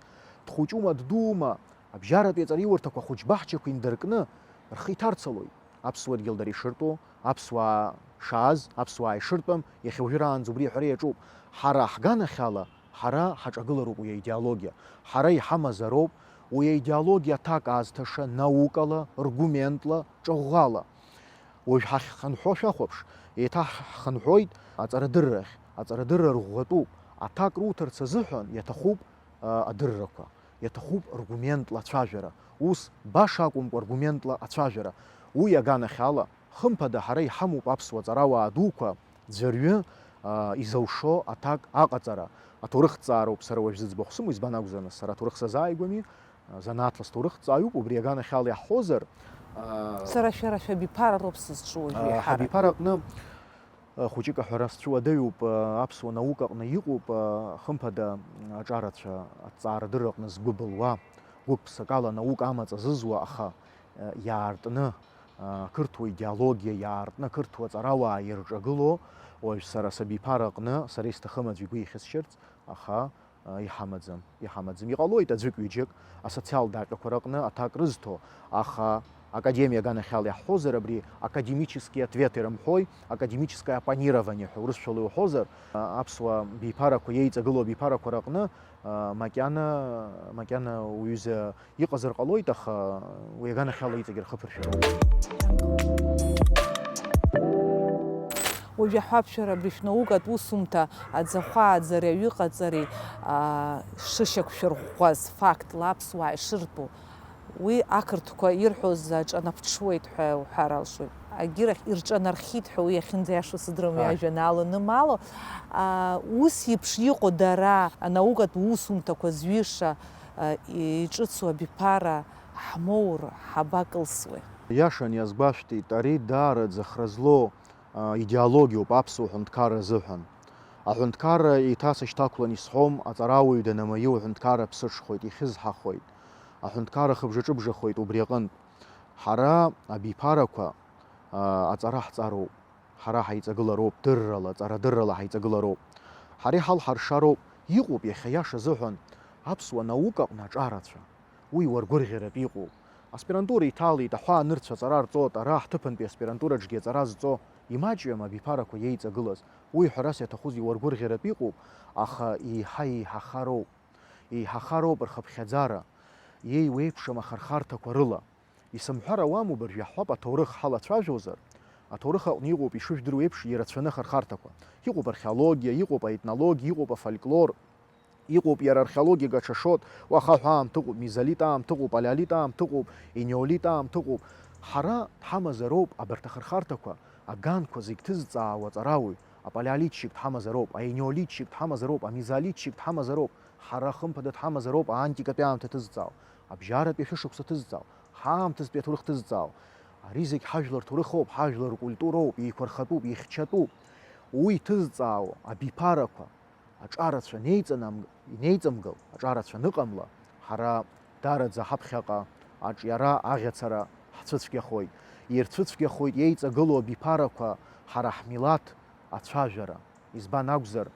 дхәыҷума, ддуума, абжьаратәи аҵараиурҭақәа ахәыҷ баҳчақәа индыркны рхы иҭарцалоит. Аԥсуа дгьыл дара ишыртәу, аԥсуаа шааз, аԥсуаа ишыртәым, иахьа уажәыраанӡа убри аҳәара иаҿуп. Ҳара ҳганахьала, ҳара ҳаҿагылароуп уи аидеологиа. Ҳара иҳамазароуп уи аидеологиа аҭак аазҭаша наукала, ргументла, ҿыӷәӷәала. Уажә ҳахьхынҳәуа шәахәаԥш, еиҭа ҳхынҳәуеит аҵарадыррахь. Аҵарадырра рӷәӷәатәуп. Аҭак руҭарц азыҳәан иаҭахуп, а, адыррақәа, иаҭахуп аргументла ацәажәара. Ус баша акәымкәа, аргументла ацәажәара. Уи аганахьала, хымԥада, ҳара иҳамоуп аԥсуа ҵарауаа дуқәа, ӡәырҩы, а, изылшо аҭак аҟаҵара. Аҭоурыхҭҵаароуп сара уажә зыӡбахә сымоу, избан акәзар, нас, сара аҭоурых сазааигәами, а, занааҭла сҭоурыхҭҵааҩуп, убри аганахьала иаҳҳәозар, а, Сара шәара шәабиԥара роуп сызҿу уажәы а, еиҳарак. Ҳабиԥара аҟны, а, хәыҷык аҳәара сцәыуадаҩуп, а, аԥсуа наукаҟны иҟоуп, а, хымԥада, аҿарацәа, аҭҵаарадырраҟны згәы былуа, гәык-ԥсыкала анаука амаҵ азызуа, аха, а, иаартны, а, ақырҭуа идеологиа иаартны, ақырҭуа ҵарауаа ирҿагыло, уажә сара сабиԥара аҟны, сара исҭахым аӡә игәы ихьысшьырц, аха, а, иҳамаӡам, иҳамаӡам. Иҟалоит аӡәык-ҩыџьак асоциалтә даҟьақәа рыҟны аҭак рызҭо, аха академиа аганахьала иаҳҳәозар, абри академический ответ ирымҳәои, академическое оппонирование ҳәа урысшәала иуҳәозар, а, аԥсуа биԥарақәа, иеиҵагылоу абиԥарақәа рыҟны, а, макьана, макьана уҩыза иҟазар ҟалоит, аха уи аганахьала иҵегь рхы ԥыршәароуп. Уажә иаҳҳәап, шәара абри шәнаукатә усумҭа аӡахәа ааӡареи аҩыҟаҵареи, аа, шышьақәшәырӷәӷәаз, фактла аԥсуаа ишыртәу, уи ақырҭқәа ирҳәоз аҿанаԥҽуеит ҳәа уҳәар алшоит. Агьырахь ирҿанархьит ҳәа уи иахьынӡаиашоу сыдырам уи Ааи. ажәеинраала анымало. А, ус еиԥш иҟоу дара анаукатә усумҭақәа зҩыша, а, иҿыцу абиԥара ҳмоур ҳабакылсуеи? Иашан иазгәашәҭеит, ари даараӡа хра злоу, а, идеологиоуп аԥсуа ҳәынҭқарра азыҳәан. Аҳәынҭқарра еиҭасышьҭақәлан исҳәом, аҵарауаҩ данамаиу аҳәынҭқарра ԥсыҽхоит, ихьызҳахоит. Аҳәынҭқарра хыбжаҿыбжахоит убри аҟынтә. Ҳара абиԥарақәа, а, аҵара ҳҵароуп. Ҳара ҳаиҵагылароуп, дыррала, ҵарадыррала ҳаиҵагылароуп. Ҳара иҳалҳаршароуп, иҟоуп иахьа иаша азыҳәан аԥсуа наукаҟны аҿарацәа. Уи уаргәырӷьаратә иҟоуп. Аспирантура иҭалеит, аҳәаанырцә аҵара рҵоит, ара ҳҭыԥантәи аспирантураҿгьы аҵара зҵо имаҷҩым абиԥарақәа иеиҵагылаз. Уи ҳәарас иаҭахузеи уаргәырӷьаратә иҟоуп, аха еиҳа еиҳахароуп. Еиҳахароуп рхыԥхьаӡара, иеиуеиԥшым ахырхарҭақәа рыла. Исымҳәар ауам убыржә иаҳҳәап, аҭоурых ҳалацәажәозар, аҭоурых аҟны иҟоуп ишыжәдыруа еиԥш ирацәаны ахырхарҭақәа. Иҟоуп археологиа, иҟоуп аетнологиа, иҟоуп афольклор, иҟоуп иара археологик аҽашот, уаха ҳәа аамҭа ыҟоуп, мезолит аамҭа ыҟоуп, палеолит аамҭа ыҟоуп, енеолит аамҭа ыҟоуп. Ҳара дҳамазароуп абарҭ ахырхарҭақәа, аганқәа зегь ҭызҵаауа аҵарауаҩ, апалеолитчик дҳамазароуп, аенеолитчик дҳамазароуп, амезолитчик дҳамазароуп, ҳара хымԥада дҳамазароуп аантикатәи аамҭа ҭызҵаау, абжьаратәи ашәышықәса ҭызҵаау, ҳаамҭазтәи аҭоурых ҭызҵаау. Ари зегь ҳажәлар ҭоурыхоуп, ҳажәлар культуроуп, еиқәырхатәуп, ихьчатәуп. Уи иҭызҵаау абиԥарақәа аҿарацәа неиҵанам-, инеиҵамгыл, аҿарацәа аныҟамла, ҳара дараӡа ҳаԥхьаҟа аҿиара, аӷьацара ҳцәыцәгьахоит. Ирцәыцәгьахоит иеиҵагылоу абиԥарақәа ҳара ҳмилаҭ ацәажәара. Избан акәзар,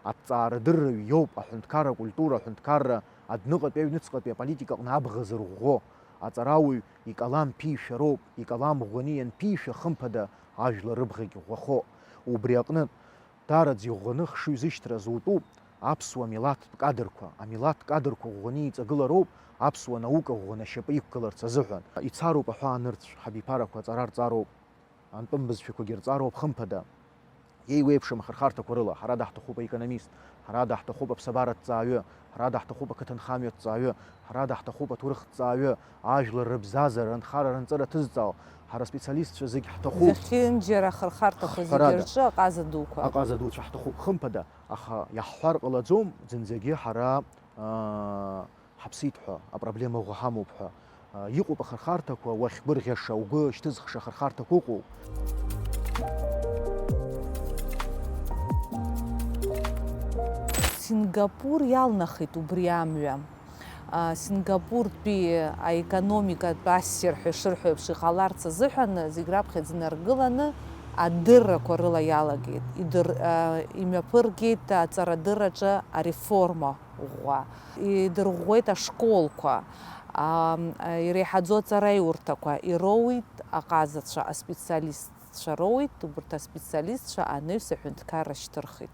аҭҵаарадырраҩ иоуп аҳәынҭқарра акультура, аҳәынҭқарра адәныҟатәи аҩныҵҟатәи аполитика аҟны абӷа зырӷәӷәо. Аҵарауаҩ икалам ԥишәароуп, икалам ӷәӷәаны ианԥишәа, хымԥада, ажәлар рыбӷагь ӷәӷәахо. Убри аҟнытә, дараӡа иӷәӷәаны хшыҩзышьҭра зутәу аԥсуа милаҭтә кадрқәа, амилаҭ кадрқәа ӷәӷәаны иҵагылароуп аԥсуа наука ӷәӷәаны ашьапы иқәгыларц азыҳәан. Ицароуп аҳәаанырцә, ҳабиԥарақәа аҵара рҵароуп, антәым бызшәақәагьы рҵароуп, хымԥада. Еиуеиԥшым ахырхарҭақәа рыла, ҳара даҳҭахуп аекономист, ҳара даҳҭахуп аԥсабараҭҵааҩы, ҳара даҳҭахуп ақыҭанхамҩаҭҵааҩы, ҳара даҳҭахуп аҭоурыхҭҵааҩы, ажәлар рыбзазара, рынхара, рынҵыра ҭызҵаау, ҳара аспециалистцәа зегь ҳҭахуп. Зехьынџьара ахырхарҭақәа зегьы Ҳәарада. Рҿы аҟаза дуқәа. Аҟаза дуцәа ҳҭахуп, хымԥада, аха иаҳҳәар ҟалаӡом, зынӡагьы ҳара, аа, ҳаԥсит ҳәа, апроблема ӷәӷәа ҳамоуп ҳәа. Иҟоуп ахырхарҭақәа, уахьгәырӷьаша, угәы шьҭызхша ахырхарҭақәа ыҟоуп. Сингапур иалнахит убри амҩа. Сингапуртәи аекономикатә ассир ҳәа ишырҳәо еиԥш иҟаларц азыҳәан зегь раԥхьаӡа инаргыланы адыррақәа рыла иалагеит. Идыр-, имҩаԥыргеит аҵарадырраҿы ареформа ӷәӷәа. Идырӷәӷәеит ашколқәа, иреиҳаӡоу аҵараиурҭақәа, ироуит аҟазацәа, аспециалистцәа роуит, убарҭ аспециалистцәа анаҩс аҳәынҭқарра шьҭырхит.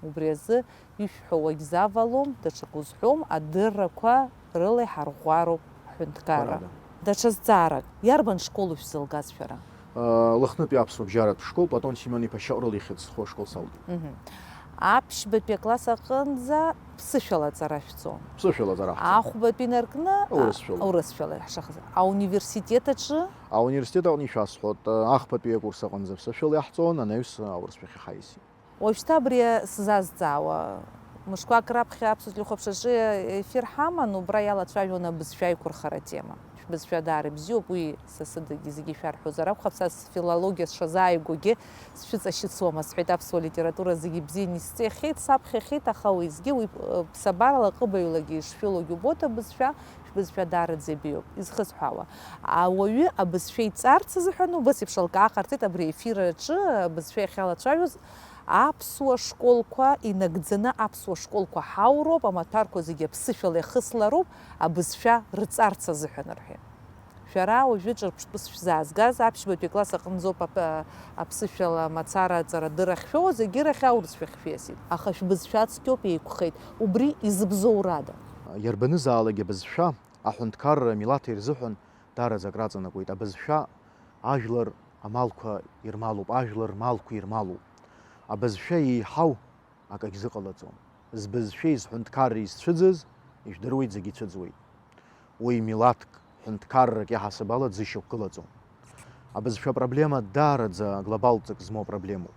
Убри азы ишәҳәо уагьзавалом, даҽак узҳәом, адыррақәа рыла иҳарӷәӷәароуп ҳҳәынҭқарра. Ҳәарада. Даҽа зҵаарак, иарбан школ шәзылгаз шәара? Лыхнытәи аԥсуа бжьаратә школ, Платон Семион-иԥа Шьаҟрыл ихьӡ зху ашкол салгеит. Мгм. Аԥшьбатәи акласс аҟынӡа ԥсышәала аҵара шәҵон. Ԥсышәала аҵара ҳҵон. Ахәбатәи инаркны, а, Урысшәала. Урысшәала ҳшахаз. Ауниверситет аҿы? Ауниверситет аҟны ишәасҳәоит, ахԥатәи акурс аҟынӡа ԥсышәала иаҳҵон, анаҩс аурысшәахь иҳаиасит. Уажәшьҭа абри сзазҵаауа, мышқәак раԥхьа Аԥсуа телехәаԥшраҿы ефир ҳаман, убра иалацәажәон абызшәа аиқәырхара атема. Шәбызшәа даара ибзиоуп, уи са сыдагьы зегьы шәарҳәозар акәхап, са сфилологиа сшазааигәогьы сшәыҵашьыцуама, сҳәеит, аԥсуа литература зегьы ибзианы исҵихьеит, саԥхьахьеит, аха уеизгьы уи, э, ԥсабарала, ҟыбаҩлагьы ишшәылогьы убоит абызшәа, шәбызшәа даараӡа ибзиоуп, изхысҳәаауа. Ауаҩы абызшәа иҵарц азыҳәан убас еиԥш алкаа ҟарҵеит абри аефир аҿы абызшәа иахьалацәажәоз. Аԥсуа школқәа инагӡаны аԥсуа школқәа ҳауроуп, амаҭәарқәа зегьы аԥсышәала иахыслароуп, абызшәа рҵарц азыҳәан рҳәеит. Шәара уажәы ҿырԥштәыс шәзаазгаз, аԥшьбатәи акласс аҟынӡоуп ап-, аԥсышәала мацара аҵарадырра ахьшәоуаз, егьырахь аурысшәа ахьшәиасит. Аха шәбызшәа цқьоуп, еиқәхеит. Убри изыбзоурада? Иарбанызаалак абызшәа аҳәынҭқарра амилаҭ ирзыҳәан даараӡа акраҵанакуеит. Абызшәа ажәлар амалқәа ирмалуп, ажәлар рмалқәа ирмалуп. Абызшәа еиҳау акагь зыҟалаӡом. Збызшәеи зҳәынҭқарреи зцәыӡыз, ижәдыруеит, зегьы ицәыӡуеит. Уи милаҭк, ҳәынҭқаррак иаҳасаб ала дзышьақәгылаӡом. Абызшәа проблема даараӡа глобалтәӡак змоу проблемоуп.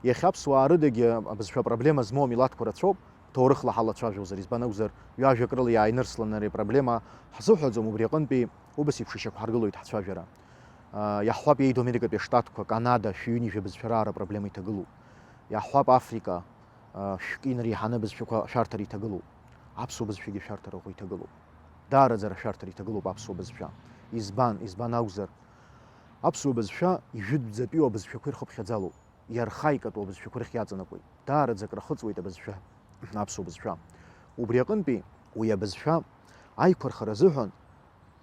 Иахьа аԥсуаа рыдагьы абызшәа проблема змоу амилаҭқәа рацәоуп, ҭоурыхла ҳалацәажәозар, избан акәзар, ҩажәак рыла иааинырсланы ари апроблема ҳзыҳәаӡом, убри аҟынтәи убас еиԥш ишьақәҳаргылоит ҳцәажәара. Иаҳҳәап, иеиду Америкатәи Аштатқәа, Канада, шәи ҩынҩажәа бызшәа раара апроблема иҭагылоуп. Иаҳҳәап, Африка, шәк инареиҳаны абызшәақәа шәарҭара иҭагылоуп. Аԥсуа бызшәагьы шәарҭара ӷәӷәа иҭагылоуп. Даараӡа ашәарҭара иҭагылоуп аԥсуа бызшәа. Избан, избан акәзар, аԥсуа бызшәа ижәытәӡатәиу абызшәақәа ирхыԥхьаӡалоуп, иархаикатәу абызшәақәа рахь иаҵанакуеит. Даараӡа акрахыҵуеит абызшәа, аԥсуа бызшәа. Убри аҟынтәи уи абызшәа аиқәырхара азыҳәан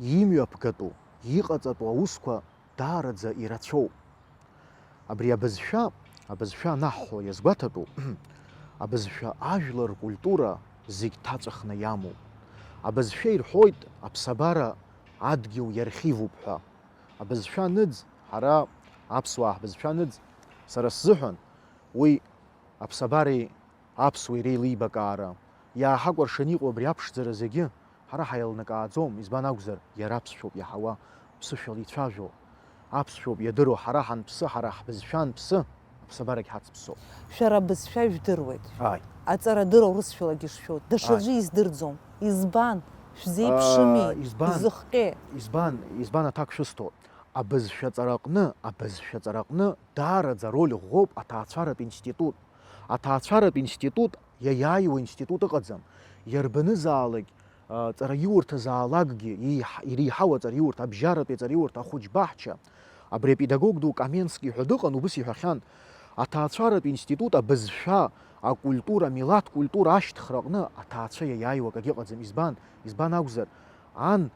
имҩаԥгатәу, иҟаҵатәу аусқәа даараӡа ирацәоуп. Абри абызшәа, абызшәа анаҳҳәо иазгәаҭатәу, абызшәа ажәлар ркультура зегь ҭаҵәахны иамоуп. Абызшәа ирҳәоит аԥсабара адгьыл иархивуп ҳәа. Абызшәа аныӡ, ҳара аԥсуаа ҳбызшәа аныӡ, сара сзыҳәан уи аԥсабареи аԥсуеи реилибакаара, иааҳакәыршаны иҟоу абри аԥшӡара зегьы ҳара ҳаилнакааӡом, избан акәзар, иара аԥсшәоуп иаҳауа, ԥсышәала ицәажәо, аԥсшәоуп иадыруа, ҳара ҳанԥсы, ҳара ҳбызшәа анԥсы, аԥсабарагь ҳацԥсоуп. Шәара абызшәа жәдыруеит. Ааи. Аҵарадырра урысшәалагьы шшәоу, даҽаӡәы Ааи. издырӡом. Избан? Шәзеиԥшыми? Аа, избан? Изыхҟьеи? Избан, избан аҭак шәысҭо? Абызшәа ҵараҟны, абызшәа ҵараҟны даараӡа ароль ӷәӷәоуп аҭаацәаратә институт. Аҭаацәаратә институт иаиааиуа институт ыҟаӡам. Иарбанызаалак, а, ҵараиурҭазаалакгьы, иреиҳ-, иреиҳау аҵараиурҭа, абжьаратәи аҵараиурҭа, ахәыҷ баҳча, абри апедагог ду Каменски ҳәа дыҟан, убыс иҳәахьан, аҭаацәаратә институт абызшәа, акультура, амилаҭ культура ашьҭыхра аҟны аҭаацәа иаиааиуа акагьы ыҟаӡам. Избан? Избан акәзар, ан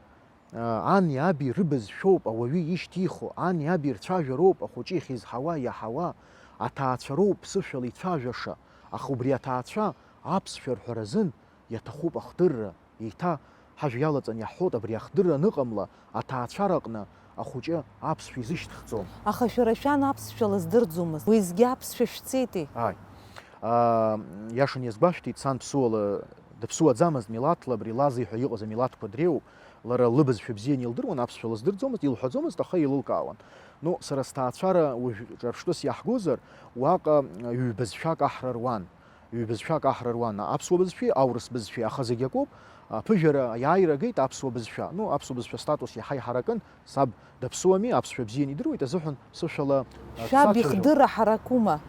Ани аби рыбызшәоуп ауаҩы ишьҭихуа, ани аби рцәажәароуп ахәыҷы ихьызҳауа, иаҳауа, аҭаацәа роуп ԥсышәала ицәажәаша, аха убри аҭаацәа аԥсшәа рҳәаразын иаҭахуп ахдырра, еиҭа ҳажә иалаҵан иаҳҳәоит, абри ахдырра аныҟамла, аҭаацәараҟны ахәыҷы аԥсшәа изышьҭхӡом. Аха шәара шәан аԥсшәа лыздырӡомызт, уеизгьы аԥсшәа шәҵеитеи? Ааи. Аа, иашан иазгәашәҭеит, сан ԥсуала дыԥсуаӡамызт милаҭла, абри Лазиҳәа иҟаз амилаҭқәа дреиуоуп. Лара лыбызшәа бзианы илдыруан, аԥсшәа лыздырӡомызт, илҳәаӡомызт, аха еилылкаауан. Ну, сара сҭаацәара уажә ҿырԥштәыс иаҳгозар, уаҟа ҩбызшәак аҳра руан. Ҩбызшәак аҳра руан, аԥсуа бызшәеи аурыс бызшәеи, аха зегь акоуп, аԥыжәара аиааира агеит аԥсуа бызшәа. Ну, аԥсуа бызшәа статус иаҳа иҳаракын, саб даԥсуами, аԥсшәа бзианы идыруеит азыҳәан сышәала, а, Шәаб сацәажәон. Ихдырра ҳаракума?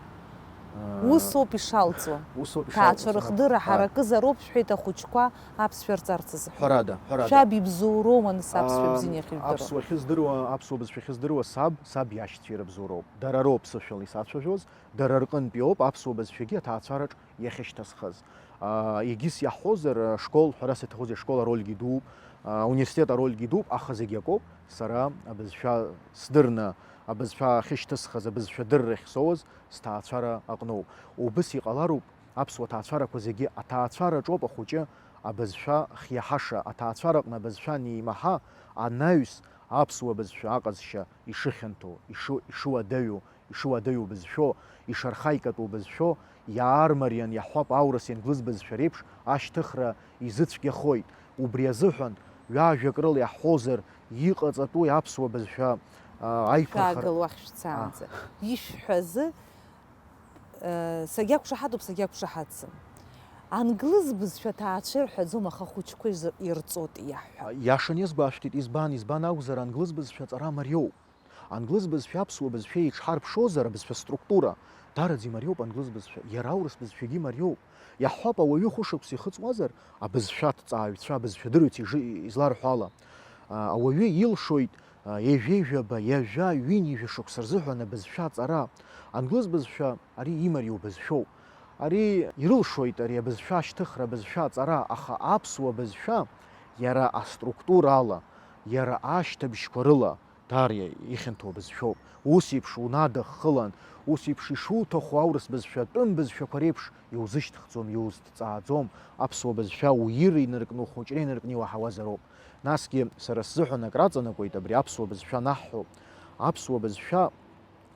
А, Ус ауп ишалҵуа. Ус ауп ишалҵуа, Ҭаацәа саб. Рыхдырра Ааи. Ҳаракызароуп, шәҳәеит, ахәыҷқәа аԥсшәа рҵарц азы. Ҳәарада, ҳәарада. Шәаб ибзоуроума, нас аԥсшәа А, бзианы иахьыжәдыруа? Аԥсуа ахьыздыруа, аԥсуа бызшәа ахьыздыруа саб, саб иашьцәа ирыбзоуроуп. Дара роуп сышәала исацәажәоз, дара рҟынтәи ауп аԥсуа бызшәагьы аҭаацәараҿ иахьышьҭысхыз. А, егьыс иаҳҳәозар, а, школ, ҳәарас иаҭахузеи, ашкол арольгьы дууп, а, ауниверситет арольгьы дууп, аха зегь акоуп, сара абызшәа сдырны, абызшәа ахьышьҭысхыз, абызшәа дыррахь соуаз, сҭаацәара аҟноуп. Убыс иҟалароуп, аԥсуа ҭаацәарақәа зегьы аҭаацәараҿоуп ахәыҷы абызшәа хиаҳаша, аҭаацәараҟны абызшәа анимаҳа, анаҩс аԥсуа бызшәа аҟазшьа ишыхьанҭоу, ишы-, ишуадаҩу, ишуадаҩу бызшәоу, ишархаикатәу бызшәоу, иаармариан иаҳҳәап, аурыс, ианглыз бызшәа реиԥш ашьҭыхра изыцәгьахоит. Убри азыҳәан, ҩажәак рыла иаҳҳәозар, иҟаҵатәуи аԥсуа бызшәа, а, аиқәырхара Шәаагыл уахь шәцаанӡа. А. Ишәҳәазы, э, сагьақәшаҳатуп, сагьақәшаҳаҭӡам. Англыз бызшәа ҭаацәа ирҳәаӡом, аха ахәыҷқәа изы-, ирҵоит иаҳҳәап. Иашан иазгәашәҭеит, избан, избан акәзар, англыз бызшәа аҵара мариоуп. Англыз бызшәа аԥсуа бызшәа еиҿҳарԥшозар, абызшәа структура, дараӡа имариоуп англыз бызшәа, иара аурыс бызшәагьы имариоуп. Иаҳҳәап, ауаҩы хәышықәса ихыҵуазар, абызшәа ҭҵааҩцәа, абызшәа дырҩцәа ижы-, изларҳәо ала, а, ауаҩы илшоит, а, ҩажәеи жәаба, ҩажәа, ҩынҩажәа шықәса рзыҳәан абызшәа аҵара. Англыз бызшәа ари имариоу бызшәоуп. Ари ирылшоит ари абызшәа ашьҭыхра, абызшәа аҵара, аха аԥсуа бызшәа иара аструктурала, иара ашьҭыбжьқәа рыла, Даара ихьанҭоу абызшәоуп. Ус еиԥш унадыххылан, ус еиԥш ишуҭаху аурыс бызшәа, тәым бызшәақәа реиԥш иузышьҭхӡом, иузҭҵааӡом, аԥсуа бызшәа уира инаркны, ухәыҷра инаркны иуаҳауазароуп. Насгьы сара сзыҳәан акраҵанакуеит абри аԥсуа бызшәа анаҳҳәо. Аԥсуа бызшәа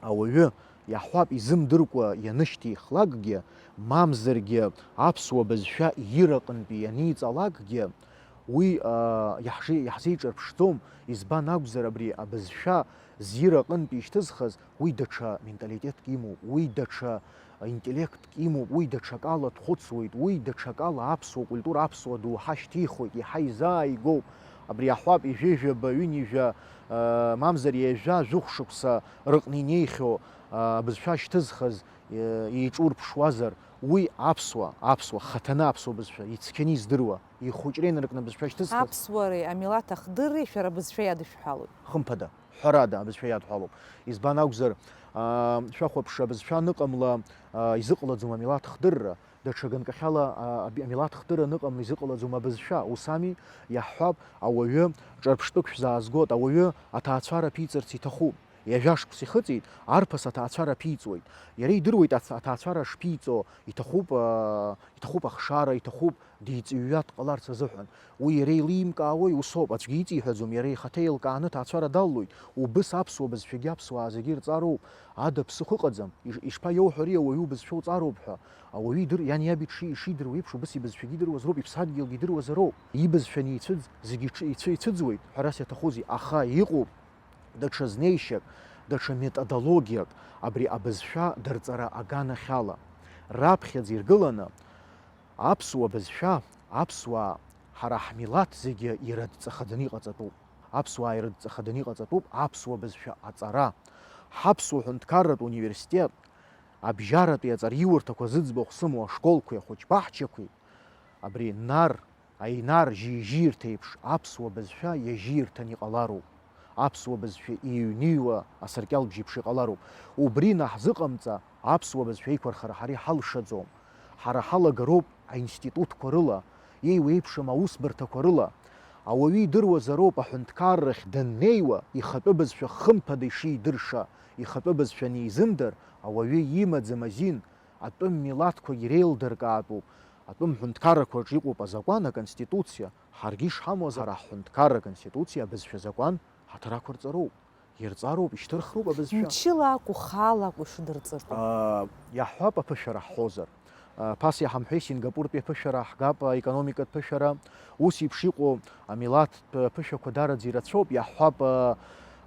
ауаҩы, иаҳҳәап, изымдыркәа ианышьҭихлакгьы, мамзаргьы аԥсуа бызшәа ираҟынтәи ианиҵалакгьы, Уи, аа, иаҳжи-, иаҳзеиҿырԥшӡом, избан акәзар, абри абызшәа Зир аҟынтәи ишьҭызхыз, уи даҽа менталитетк имоуп, уи даҽа интеллектк имоуп, уи даҽакала дхәыцуеит, уи даҽакала аԥсуа культура, аԥсуа доуҳа шьҭихуеит, иаҳа изааигәоуп. Абри аҳәап, ҩажәа-ҩажәаба, ҩынҩажәа, э, мамзар ҩажәа, жәохә шықәса рыҟны инеихьоу, э, абызшәа шьҭызхыз, э, еиҿурԥшуазар, уи аԥсуа, аԥсуа, хаҭаны аԥсуа бызшәа, ицқьаны издыруа, ихәыҷра инаркны абызшәа шьҭызхыз. Аԥсуареи амилаҭ ахдырреи шәара абызшәа иадышәҳәалоит. Хымԥада. Ҳәарада, абызшәа иадҳәалоуп. Избан акәзар, аа, шәахәаԥш, абызшәа аныҟамла, аа, изыҟалаӡом амилаҭ хдырра, даҽа ганкахьала, аа, аби-, амилаҭ хдырра аныҟамла изыҟалаӡом абызшәа, ус ами? Иаҳҳәап, ауаҩы ҿырԥштәык шәзаазгоит, ауаҩы аҭаацәара ԥиҵарц иҭахуп. Ҩажәа шықәса ихыҵит, арԥыс аҭаацәара ԥиҵуеит. Иара идыруеит аҭ-, аҭаацәара шԥиҵо, иҭахуп, аа, иҭахуп ахшара, иҭахуп диҵыҩҩа дҟаларц азыҳәан. Уи иара еилимкаауеи, усоуп, аӡәгьы иҵиҳәаӡом, иара ихаҭа еилкааны ҭаацәара далалоит. Убыс аԥсуа бызшәагьы аԥсуаа зегьы ирҵароуп. Ада ԥсыхәа ыҟаӡам. Иш-, ишԥаиоуҳәари ауаҩы убызшәа уҵароуп ҳәа? Ауаҩы идыр-, иани иаби дши-, ишидыруа еиԥш, убыс ибызшәагьы идыруазароуп, иԥсадгьылгьы идыруазароуп. Ибызшәа аницәыӡ, зегьы иҽ-, ицәы-, ицәыӡуеит, ҳәарас иаҭахузеи? Аха иҟоуп даҽа знеишьак, даҽа методологиак абри абызшәа дырҵара аганахьала. Раԥхьаӡа иргыланы, аԥсуа бызшәа, аԥсуаа, ҳара ҳмилаҭ зегьы ирыдҵахаданы иҟаҵатәуп. Аԥсуаа ирыдҵахаданы иҟаҵатәуп аԥсуа бызшәа аҵара. Ҳаԥсуа ҳәынҭқарратә университет, абжьаратәи аҵараиурҭақәа зыӡбахә сымоу ашколқәеи ахәыҷбаҳчақәеи, абри Нар, Аинар жьи-жьиирҭа еиԥш аԥсуа бызшәа иажьиирҭан иҟалароуп. Аԥсуа бызшәа иҩныҩуа асаркьалбжьеиԥш иҟалароуп. Убри наҳзыҟамҵа, аԥсуа бызшәа еиқәырхара ҳара иҳалшаӡом. Ҳара ҳалагароуп аинститутқәа рыла, еиуеиԥшым аусбарҭақәа рыла. Ауаҩы идыруазароуп аҳәынҭқаррахь даннеиуа, ихатәы бызшәа хымԥада ишидырша, ихатәы бызшәа анизымдыр, ауаҩы имаӡам азин, атәым милаҭқәагь иреилдыркаатәуп, атәым ҳәынҭқаррақәа рҿы иҟоуп азакәан, аконституциа, ҳаргьы ишҳамоу азы ҳара ҳҳәынҭқарра аконституциа абызшәа азакәан ҳаҭыр ақәырҵароуп, ирҵароуп, ишьҭырхроуп абызшәа. Мчыла акәу, хаала акәу ишдырҵатәу? Аа, иаҳҳәап, аԥышәара ҳҳәозар. Ԥасиа ҳамҳәеи, Сингапуртәи аԥышәара ҳгап, аекономикатә ԥышәара. Ус еиԥш иҟоу амилаҭтә ԥышәақәа дараӡа ирацәоуп, иаҳҳәап,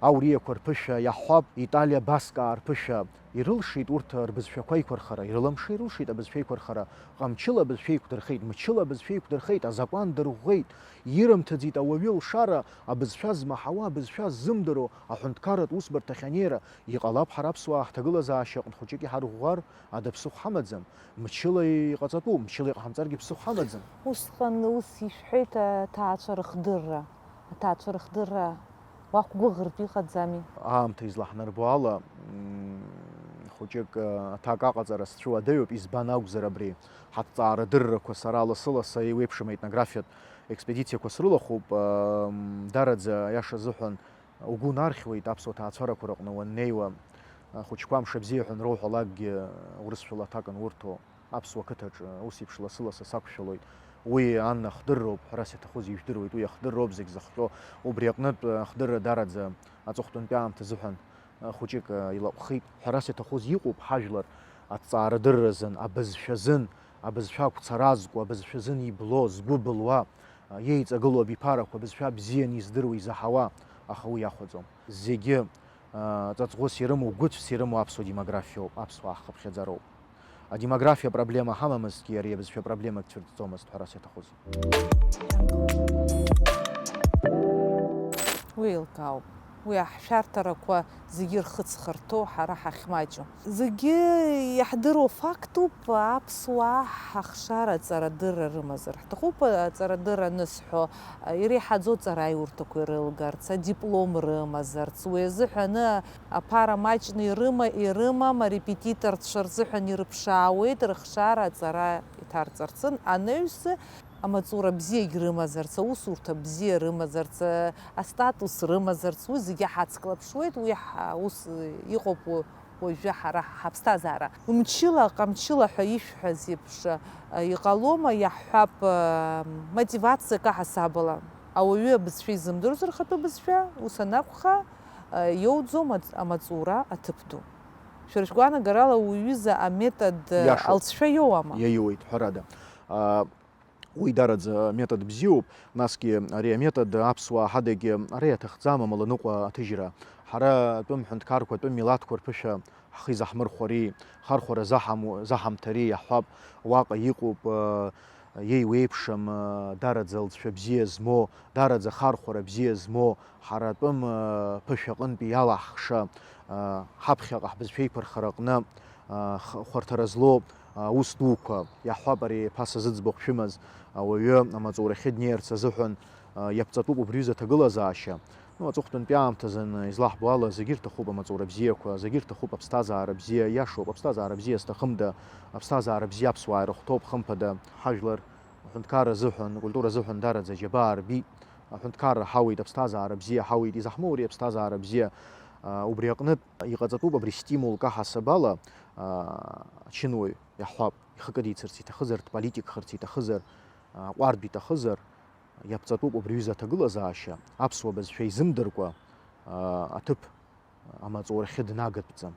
ауриақәа рԥышәа, иаҳҳәап, Италиа Баскаа рԥышәа. Ирылшеит урҭ рбызшәақәа еиқәырхара, ирыламшеи ирылшеит абызшәа еиқәырхара, ҟамчыла абызшәа еиқәдырхеит, мчыла абызшәа еиқәдырхеит, азакәан дырӷәӷәеит, ирымҭаӡеит ауаҩы лшара, абызшәа змаҳауа, абызшәа ззымдыруа аҳәынҭқарратә усбарҭахь анеира. Иҟалап, ҳара аԥсуаа ҳҭагылазаашьа аҟны хәыҷык иҳарӷәӷәар, ада ԥсыхәа ҳамаӡам, мчыла иҟаҵатәуп, мчыла иҟаҳамҵаргьы ԥсыхәа ҳамаӡам. Усҟан ус ишәҳәеит аҭаацәа рыхдырра, аҭаацәа рыхдырра уақәгәыӷыртә иҟаӡами? Аамҭа излаҳнарбо ала, м, хәыҷык, а, аҭак аҟаҵара сцәыуадаҩуп, избан акәзар абри ҳаҭҵаарадыррақәа сара лассы-лассы еиуеиԥшым аетнографиатә експедициақәа срылахәуп, а, м, дараӡа, аиаша азыҳәан, угәы унархьуеит аԥсуа ҭаацәарақәа рыҟны уаннеиуа, а, ахәыҷқәа амш абзиа ҳәа анроуҳәалакгьы, урысшәала аҭак анурҭо. Аԥсуа қыҭаҿы ус еиԥш лассы-лассы сақәшәалоит. Уи ан ахдырроуп, ҳәарас иаҭахузеи, ижәдыруеит, уи ахдырроуп зегь зыхҟьо. Убри аҟнытә ахдырра дараӡа аҵыхәтәантәи аамҭа азыҳәан хәыҷык илаҟәхеит. Ҳәарас иаҭахузеи, иҟоуп ҳажәлар аҭҵаарадырразын, абызшәазын, абызшәа ақәцаразкуа, абызшәазын ибло, згәы былуа, иеиҵагылоу абиԥарақәа, абызшәа бзианы издыруа, изаҳауа, аха уи иахәаӡом. Зегьы Ҵаҵӷәыс ирымоу, гәыцәс ирымоу аԥсуа демографиоуп, аԥсуаа ҳхыԥхьаӡароуп. Адемографиа проблема ҳамамызҭгьы, ари абызшәа проблемак цәырҵӡомызт, ҳәарас иаҭахузеи. Уи еилкаауп. Уи аҳшәарҭарақәа зегьы рхыҵхырҭоу ҳара ҳахьмаҷу. Зегьы иаҳдыруа фактуп, аԥсуаа ҳахшара аҵарадырра рымазар. Ҳҭахуп аҵарадырра анысҳәо, иреиҳаӡоу аҵараиурҭақәа ирылгарц, адиплом рымазарц, уи азыҳәаны аԥара маҷны ирыма-, ирымам, арепетиторцәа рзыҳәан ирыԥшаауеит рыхшара аҵара иҭарҵарцын, анаҩс амаҵура бзиагь рымазарц, аусурҭа бзиа рымазарц, астатус рымазарц, уи зегьы ҳацклаԥшуеит, уи ҳа-, ус иҟоуп. Уажәы ҳара ҳаԥсҭазаара. Мчыла, ҟамчыла ҳәа ишәҳәаз еиԥш, а, иҟалома, иаҳҳәап, а, мотивациак аҳасабала. Ауаҩы абызшәа изымдыруазар, ахатәы бызшәа, ус анакәха, а, иоуӡом аҵ-, амаҵура аҭыԥ ду. Шәара шәгәаанагарала, уҩыза аметод, а, Иашоуп. Алҵшәа иоуама? Иаиуеит, ҳәарада. А, Уи дараӡа метод бзиоуп, насгьы ари аметод аԥсуаа ҳадагьы ара иаҭахӡам, амаланыҟәа аҭыжьра Ҳара атәым ҳәынҭқарқәа, атәым милаҭқәа рԥышәа ҳхы изаҳмырхәари, хархәара заҳаму-, заҳамҭари иаҳҳәап, уаҟа иҟоуп, э, еиуеиԥшым, э, дараӡа лҵшәа бзиа змоу, дараӡа хархәара бзиа змоу, ҳара атәым, э, ԥышәа аҟынтәи иалаҳхша, э, ҳаԥхьаҟа ҳбызшәа еиқәырхара аҟны, э, х-, хәарҭара злоу, э, аус дуқәа, иаҳҳәап, ари ԥаса зыӡбахә шәымаз ауаҩы амаҵурахьы днеирц азыҳәан, э, иаԥҵатәуп убри аҩыза аҭагылазаашьа. Ну, аҵыхәтәантәи аамҭазын излаҳбо ала, зегьы ирҭахуп амаҵура бзиақәа, зегьы ирҭахуп аԥсҭазаара бзиа, иашоуп, аԥсҭазаара бзиа зҭахымда, аԥсҭазаара бзиа аԥсуаа ирыхәҭоуп, хымԥада, ҳажәлар аҳәынҭқарра азыҳәан, акультура азыҳәан дараӡа аџьабаа рбеит, аҳәынҭқарра ҳауеит, аԥсҭазаара бзиа ҳауеит, изаҳмоури аԥсҭазаара бзиа, а, убри аҟнытә иҟаҵатәуп абри стимулк аҳасабала, а, ачынуаҩ иаҳҳәап, ихы кыдицарц иҭахызар, дполитикхарц иҭахызар, а, аҟәардә иҭахызар, иаԥҵатәуп убри аҩыза аҭагылазаашьа, аԥсуа бызшәа изымдыркәа, аа, аҭыԥ амаҵурахьы днагатәӡам.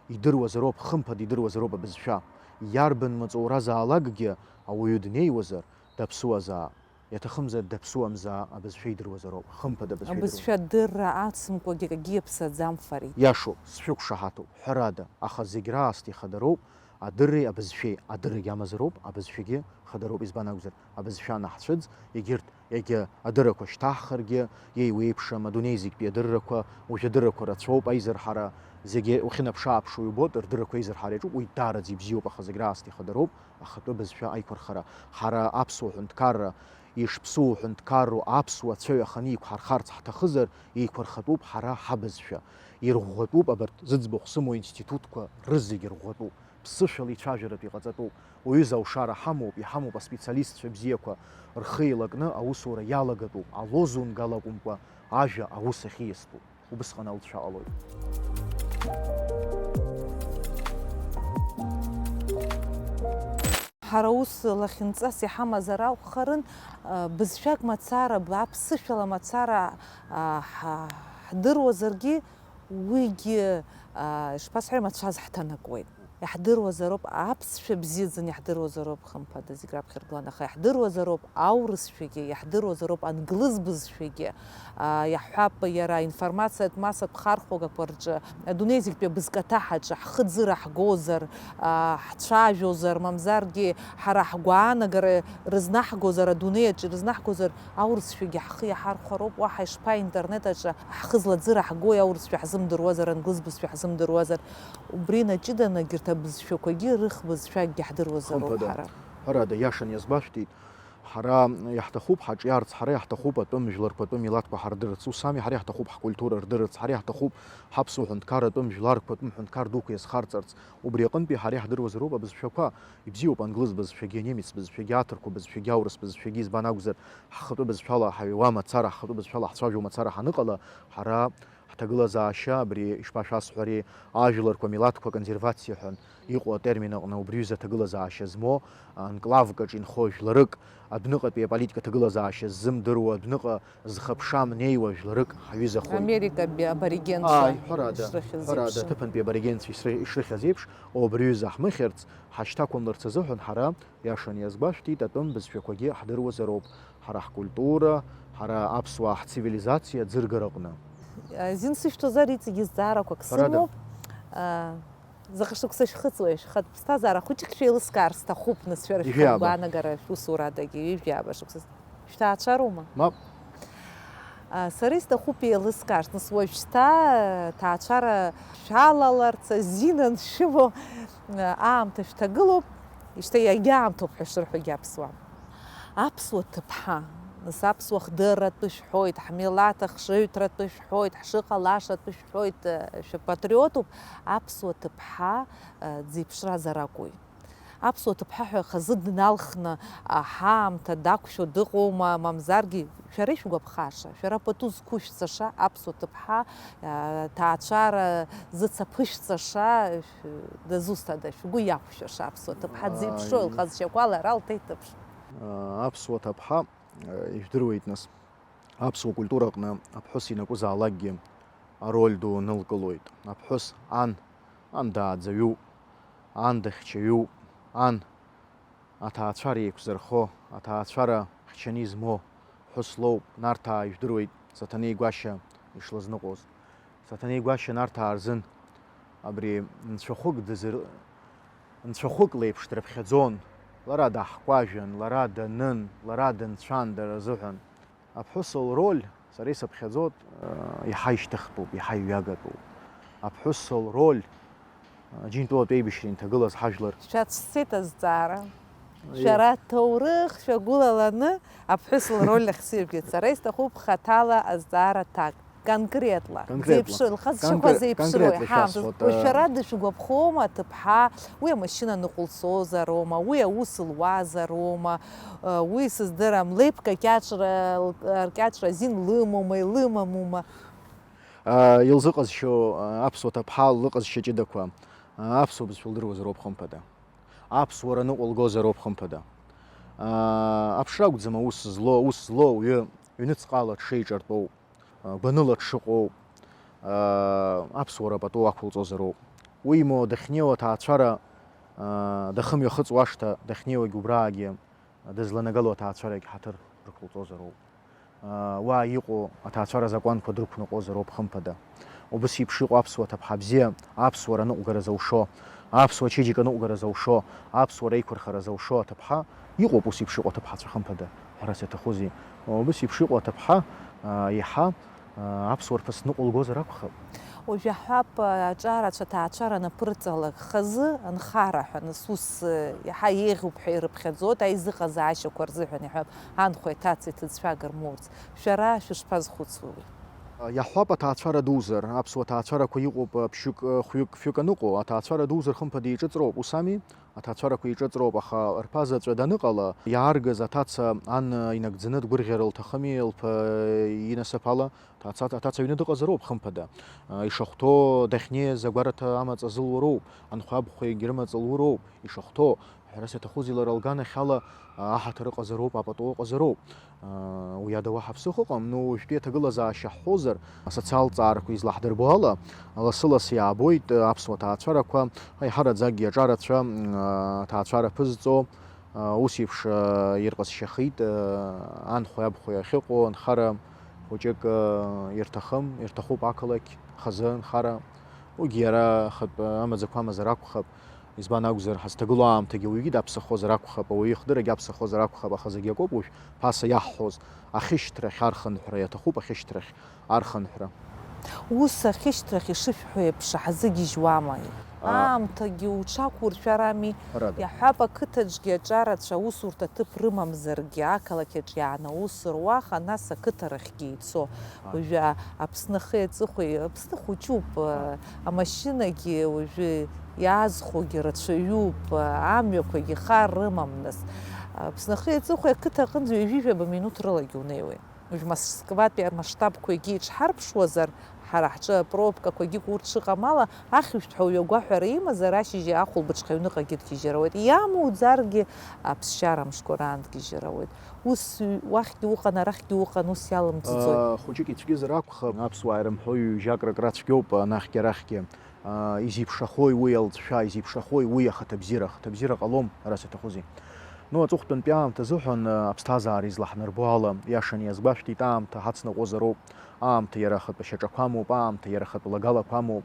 Идыруазароуп, хымԥада идыруазароуп абызшәа. Иарбан маҵуразаалакгьы ауаҩы днеиуазар, даԥсуазаап. Иаҭахымзар, даԥсуамзаап, абызшәа идыруазароуп, хымԥада абызшәа идыруазароуп. Абызшәа адырра ацымкәагьы акгьы иаԥсаӡам, Фарид. Иашоуп, сшәықәшаҳаҭуп, ҳәарада, аха зегь раасҭа ихадароуп, адырреи абызшәеи, адыррагьы амазароуп, абызшәагьы хадароуп, избан акәзар, абызшәа анаҳцәыӡ, егьырҭ, егьа адыррақәа шьҭаҳхыргьы, еиуеиԥшым адунеи зегьтәи адыррақәа, уажә адыррақәа рацәоуп, аизырҳара зегьы ухьынаԥшы-ааԥшуа иубоит, рдыррақәа аизырҳара иаҿуп, уи даараӡа ибзиоуп, аха зегь раасҭа ихадароуп ахатәы бызшәа аиқәырхара. Ҳара аԥсуа ҳәынҭқарра ишԥсу ҳәынҭқарроу аԥсуа цәаҩа аханы иқәҳархарц ҳҭахызар, еиқәырхатәуп ҳара ҳабызшәа. Ирӷәӷәатәуп абарҭ зыӡбахә сымоу институтқәа рызегь рӷәӷәатәуп. Ԥсышәала ицәажәаратә иҟаҵатәуп. Уаҩыза аушара ҳамоуп, иҳамоуп аспециалистцәа бзиақәа, рхы еилакны аусура иалагатәуп, алозунг ала акәымкәа, ажәа аус ахьиастәу. Убысҟан алҵшәа ҟалоит. Ҳара ус лахьынҵас иҳамазар акәхарын, бызшәак мацара, аԥсышәала мацара, ҳа-, ҳдыруазаргьы, уигьы, ишԥасҳәари, мацәаз ҳҭанакуеит. Иаҳдыруазароуп, аԥсшәа бзиаӡаны иаҳдыруазароуп, хымԥада, зегь раԥхьа иргыланы, аха иаҳдыруазароуп аурысшәагьы, иаҳдыруазароуп англыз бызшәагьы, аа, иаҳҳәап, иара информациатә массатә хархәагақәа рҿы, адунеи зегьтәи абызкаҭаҳаҿы ҳхы ӡыраҳгозар, аа, ҳцәажәозар, мамзаргьы ҳара ҳгәаанагара рызнаҳгозар, адунеи аҿы ирызнаҳгозар, аурысшәагьы ҳхы иаҳархәароуп, уаҳа ишԥа интернет аҿы ҳхы злаӡыраҳгои, аурысшәа ҳзымдыруазар, англыз бызшәа ҳзымдыруазар, убри наҷыданы егьырҭ абызшәақәагьы рыхбызшәакгьы ҳдыруазароуп. Хымԥада, ҳара. Ҳәарада, иашан иазгәашәҭеит, ҳара иаҳҭахуп ҳаҿиарц, ҳара иаҳҭахуп атәым жәларқәа, атәым милаҭқәа ҳардырырц, ус ами, ҳара иаҳҭахуп ҳкультура рдырырц, ҳара иаҳҭахуп ҳаԥсуа ҳәынҭқар атәым жәларқәа, атәым ҳәынҭқар дуқәа иазхарҵарц. Убри аҟынтәи ҳара иаҳдыруазароуп абызшәақәа. Ибзиоуп англыз бызшәагьы, анемец бызшәагьы, аҭырқәа бызшәагьы, аурыс бызшәагьы, избан акәзар, ҳхатәы бызшәала ҳаҩуа мацара, ҳхатәы бызшәала ҳцәажәо мацара ҳаныҟала, ҳара ҳҭагылазаашьа абри, ишԥашәасҳәари, ажәларқәа, милаҭқәа консервациа ҳәа иҟоу атермин аҟны убри аҩыза аҭагылазаашьа змоу, анклавк аҿы инхо жәларык, адәныҟатәи аполитика аҭагылазаашьа ззымдыруа, адәныҟа зхыԥшам неиуа жәларык ҳаҩызахоит. Америкатәи аборигенцәа, ааи, ҳәарада, ишрыхьыз ҳәарада, еиԥш, аҭыԥантәи аборигенцәа ишры-, ишрыхьыз еиԥш, убри аҩыза ҳмыхьырц, ҳашьҭақәымларц азыҳәан ҳара, иашан иазгәашәҭеит, атәым бызшәақәагьы ҳдыруазароуп, ҳара ҳкультура, ҳара аԥсуаа ҳцивилизациа аӡыргараҟны. Зин сышәҭозар, иҵегьы зҵаарақәак, ҳәарада, сымоуп. Заҟа шықәса шәхыҵуеи, шәхатә ԥсҭазаара хәыҷык шәеилыскаар сҭахуп, нас, шәара шәгәаанагара шәусурадагьы, ҩажәи ааба шықәса. Шәҭаацәароума? Мап. А, сара исҭахуп еилыскаарц, нас, уажәшьҭа, а, ҭаацәара шәалаларц азин аншәымоу, а, аамҭа шәҭагылоуп, ишьҭа иагьаамҭоуп ҳәа шырҳәогьы аԥсуаа. Аԥсуа ҭыԥҳа, нас, аԥсуа хдырратәы шәҳәоит, ҳмилаҭ ахшыҩҭратәы шәҳәоит, ҳшыҟалашатәы шәҳәоит, э, шәпатриотуп, аԥсуа ҭыԥҳа, э, дзеиԥшразар акәи? Аԥсуа ҭыԥҳа ҳәа хазы дналхны, а, ҳаамҭа дақәшәо дыҟоума, мамзаргьы шәара ишәгәаԥхаша, шәара пату зқәышәҵаша аԥсуа ҭыԥҳа, а, ҭаацәара зыцаԥышәҵаша, шә-, дызусҭада, шәгәы иақәшәаша аԥсуа ҭыԥҳа дзеиԥшроу, ааи, лҟазшьақәа лара лҭеиҭыԥш. Аԥсуа ҭыԥҳа, ижәдыруеит, нас, аԥсуа культура аҟны аԥҳәыс ианакәызаалакгьы ароль ду нылкылоит. Аԥҳәыс ан, ан дааӡаҩуп, ан дыхьчаҩуп, ан аҭаацәара еиқәзырхо, аҭаацәара хьчаны измоу ԥҳәыс лоуп. Нарҭаа, ижәдыруеит, Саҭанеи Гәашьа ишлызныҟәоз. Саҭанеи Гәашьа Нарҭаа рзын абри нцәахәык дазыр-, нцәахәык леиԥш дрыԥхьаӡон. Лара даҳкәажәан, лара данын, лара дынцәан дара рзыҳәан. Аԥҳәыс лроль, сара исыԥхьаӡоит, э, иаҳа ишьҭыхтәуп, иаҳа иҩагатәуп. Аԥҳәыс лроль, э, Џьынџьтәылатә еибашьра инҭагылаз ҳажәлар. Шәацәцеит азҵаара. Аиеи. Шәара аҭоурых шәагәылаланы аԥҳәыс лроль ахь сыжәгеит. Сара исҭахуп хаҭала азҵаара аҭак. Конкретла. Конкретла. Зеиԥшроу, лхазшьақәа конкре-, зеиԥшроу конкретла иҳамҭоз. Шәасҳәоит, уи шәара дышәгәаԥхома, аҭыԥҳа, уи амашьына ныҟәылҵозароума, уи аус луазароума, уи сыздырам, леиԥка кьаҿра, ркьаҿра азин лымоума, илымамума? Илзыҟазшьоу аԥсуа ҭыԥҳа лыҟазшьа ҷыдақәа аԥсуа бызшәа лдыруазароуп, хымԥада. Аԥсуара ныҟәылгозароуп, хымԥада. Аԥшра акәӡам аус злоу, аус злоу ауаҩы ҩныҵҟала дшеиҿартәоу, гәаныла дшыҟоу, аԥсуара пату ақәылҵозароуп. Уимоу, дахьнеиуа аҭаацәара дахымҩахыҵуа ашҭа, дахьнеиуагь убраагьы дызланагало аҭаацәарагь ҳаҭыр рықәылҵозароуп. Уа иҟоу аҭаацәара азакәанқәа дрықәныҟәозароуп, хымԥада. Убыс еиԥш иҟоу аԥсуа ҭыԥҳа бзиа, аԥсуара ныҟәгара зылшо, аԥсуа чеиџьыка ныҟәгара зылшо, аԥсуара еиқәырхара зылшо аҭыԥҳа, иҟоуп ус еиԥш иҟоу аҭыԥҳацәа, хымԥада, ҳәарас иаҭахузеи? Убыс еиԥш иҟоу аҭыԥҳа, иаҳа, аԥсуа рԥыс ныҟәылгозар акәхап. Уажә иаҳҳәап, аҿарацәа аҭаацәара анаԥырҵалак хазы анхара ҳәа, нас ус, иаҳа еиӷьуп ҳәа ирыԥхьаӡоит, аизыҟазаашьақәа рзыҳәан иаҳҳәап, анхәеи аҭацеи ҭыӡшәак рмоурц. Шәара шәышԥазхәыцуеи уи? Иаҳҳәап, аҭаацәара дузар, аԥсуа ҭаацәарақәа иҟоуп, ԥшьҩык, хәҩык, фҩык аныҟоу, аҭаацәара дузар, хымԥада, иҿыҵроуп, ус ами? Аҭаацәарақәа иҿыҵроуп, аха рԥа заҵәы даныҟала, иааргаз аҭаца ан инагӡаны дгәырӷьара лҭахыми, лԥа инасыԥ ала, аҭаца, аҭаца аҩны дыҟазароуп, хымԥада. Ишахәҭоу дахьнеиз агәараҭа амаҵ азылуроуп, анхәа-абхәа егьрымаҵ луроуп, ишахәҭоу. Ҳәарас иаҭахузеи, лара лганахьала аҳаҭыр ыҟазароуп, апату ыҟазароуп. Уи ада уаҳа ԥсыхәа ыҟам. Ну, уажәтәи аҭагылазаашьа ҳҳәозар, асоциалтә ҵаарақәа излаҳдырбо ала, лассы-лассы иаабоит аԥсуа ҭаацәарақәа, аиҳараӡакгьы аҿарацәа, аҭаацәара ԥызҵо, ус еиԥш ирҟазшьахеит, анхәеи-абхәеи ахьыҟоу, анхара хәыҷык ирҭахым, ирҭахуп ақалақь хазы анхара, уигьы иара ахатә амаӡақәа амазар акәхап. Избан акәзар, ҳазҭагылоу аамҭагьы уаҩгьы даԥсахозар акәхап, ауаҩы ихдырагь аԥсахозар акәхап, аха зегь акоуп уажә ԥаса иаҳҳәоз, ахьышьҭрахь архынҳәра иаҭахуп, ахьышьҭрахь архынҳәра. Ус ахьышьҭрахь ишышәҳәо еиԥш ҳазыгьежьуама? Аа. Аамҭагьы уҽақәуршәарами? Ҳәарада. Иаҳҳәап, ақыҭаҿгьы аҿарацәа аусурҭа ҭыԥ рымамзаргьы, ақалақь аҿы иаанаусыр уаха, нас ақыҭа рахьгьы ицо. Аа. Уажәы Аԥсны ахи аҵыхәеи, Аԥсны хәыҷуп, аа, амашьынагьы уажәы иаазхәогьы рацәаҩуп, амҩақәагьы хар рымам, нас. Аԥсны ахи аҵыхәеи ақыҭа аҟынӡа ҩажәижәаба минуҭ рылагьы унеиуеит. Уажә Москватәи амасштабқәа егьа иҿҳарԥшуазар, ҳара ҳҿы апробкақәагьы урҭ шыҟам ала, ахьышәҭҳәа уаҩы агәаҳәара имазар, ашьыжьы ахәылбыҽха аҩныҟа акгьы дгьежьыр ауеит. Иамуӡаргьы аԥсшьара мшқәа раан дгьежьыр ауеит. Ус уахьгьы уҟан, арахьгьы уҟан, ус иалымҵӡои? Хәыҷык ицәгьазар акәхап, аԥсуаа ирымҳәо ҩажәак рык рацәгьоуп анахьгьы арахьгьы. Изеиԥшрахои уи алҵшәа, изеиԥшрахои уи ахаҭабзиара, ахаҭабзиара ҟалом, ҳәарас иаҭахузеи? Ну, аҵыхәтәантәи аамҭа азыҳәан, аԥсҭазаара излаҳнарбо ала, иашаны иазгәашәҭеит, аамҭа ҳацныҟәозароуп, аамҭа иара ахатәы шьаҿақәа амоуп, аамҭа иара ахатәы лагалақәа амоуп.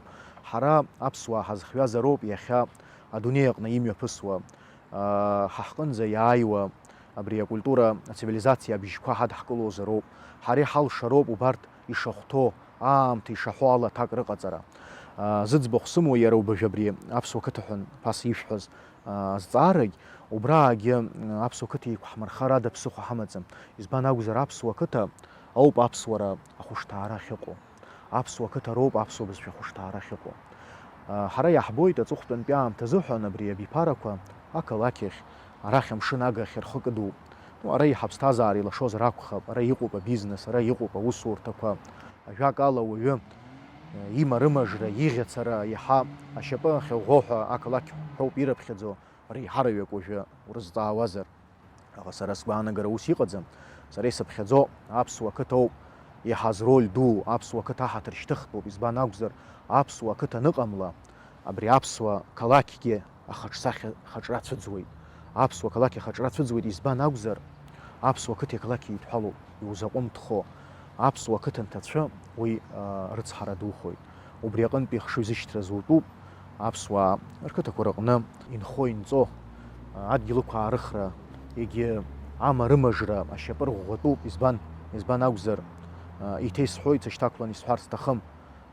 Ҳара, аԥсуаа, ҳазхҩазароуп иахьа адунеи аҟны имҩаԥысуа, ҳа ҳҟынӡа иааиуа, абри акультура, ацивилизациа абжьқәа ҳадҳкылозароуп. Ҳара иҳалшароуп убарҭ ишахәҭоу, аамҭа ишаҳәо ала аҭак рыҟаҵара. Зыӡбахә сымоу иара убажә абри аԥсуа қыҭа ҳәа ԥаса ишәҳәаз азҵаарагь, убраагьы аԥсуа қыҭа еиқәҳмырхар ада ԥсыхәа ҳамаӡам. Избан акәзар, аԥсуа қыҭа ауп аԥсуара ахәышҭаара ахьыҟоу. Аԥсуа қыҭа роуп аԥсуа бызшәа ахәышҭаара ахьыҟоу. Ҳара иаҳбоит аҵыхәтәантәи аамҭа азыҳәан абри абиԥарақәа ақалақь ахь, арахь амшын агахь рхы кыдуп. Ну, ара иаҳа аԥсҭазаара илашозар акәхап, ара иҟоуп абизнес, ара иҟоуп аусурҭақәа. Ажәакала, ауаҩы, э, имарымажра, иӷьацара иаҳа ашьапы ахьыӷәӷәо ҳәа ақалақь ҳәоуп ирыԥхьаӡо, реиҳараҩык уажәы урызҵаауазар. Аха сара сгәаанагара ус иҟаӡам. Сара исыԥхьаӡо аԥсуа қыҭа ауп, иаҳаз роль ду аԥсуа қыҭа аҳаҭыр шьҭыхтәуп, избан акәзар, аԥсуа қыҭа аныҟамла, абри аԥсуа қалақьгьы ахаҿсахьа, ахаҿра цәыӡуеит. Аԥсуа қалақь ахаҿра цәыӡуеит, избан акәзар, аԥсуа қыҭеи ақалақьи еидҳәалоуп, иузаҟәымҭхо. Аԥсуа қыҭа анҭацәы уи, а, рыцҳара духоит. Убри аҟынтәи ахшыҩзышьҭра зутәуп аԥсуаа рқыҭақәа рыҟны инхо-инҵо, адгьыл ықәаарыхра, егьи амарымажра ашьапы рӷәӷәатәуп. Избан, избан акәзар, иҭесҳәоит, сышьҭақәлан исҳәар сҭахым,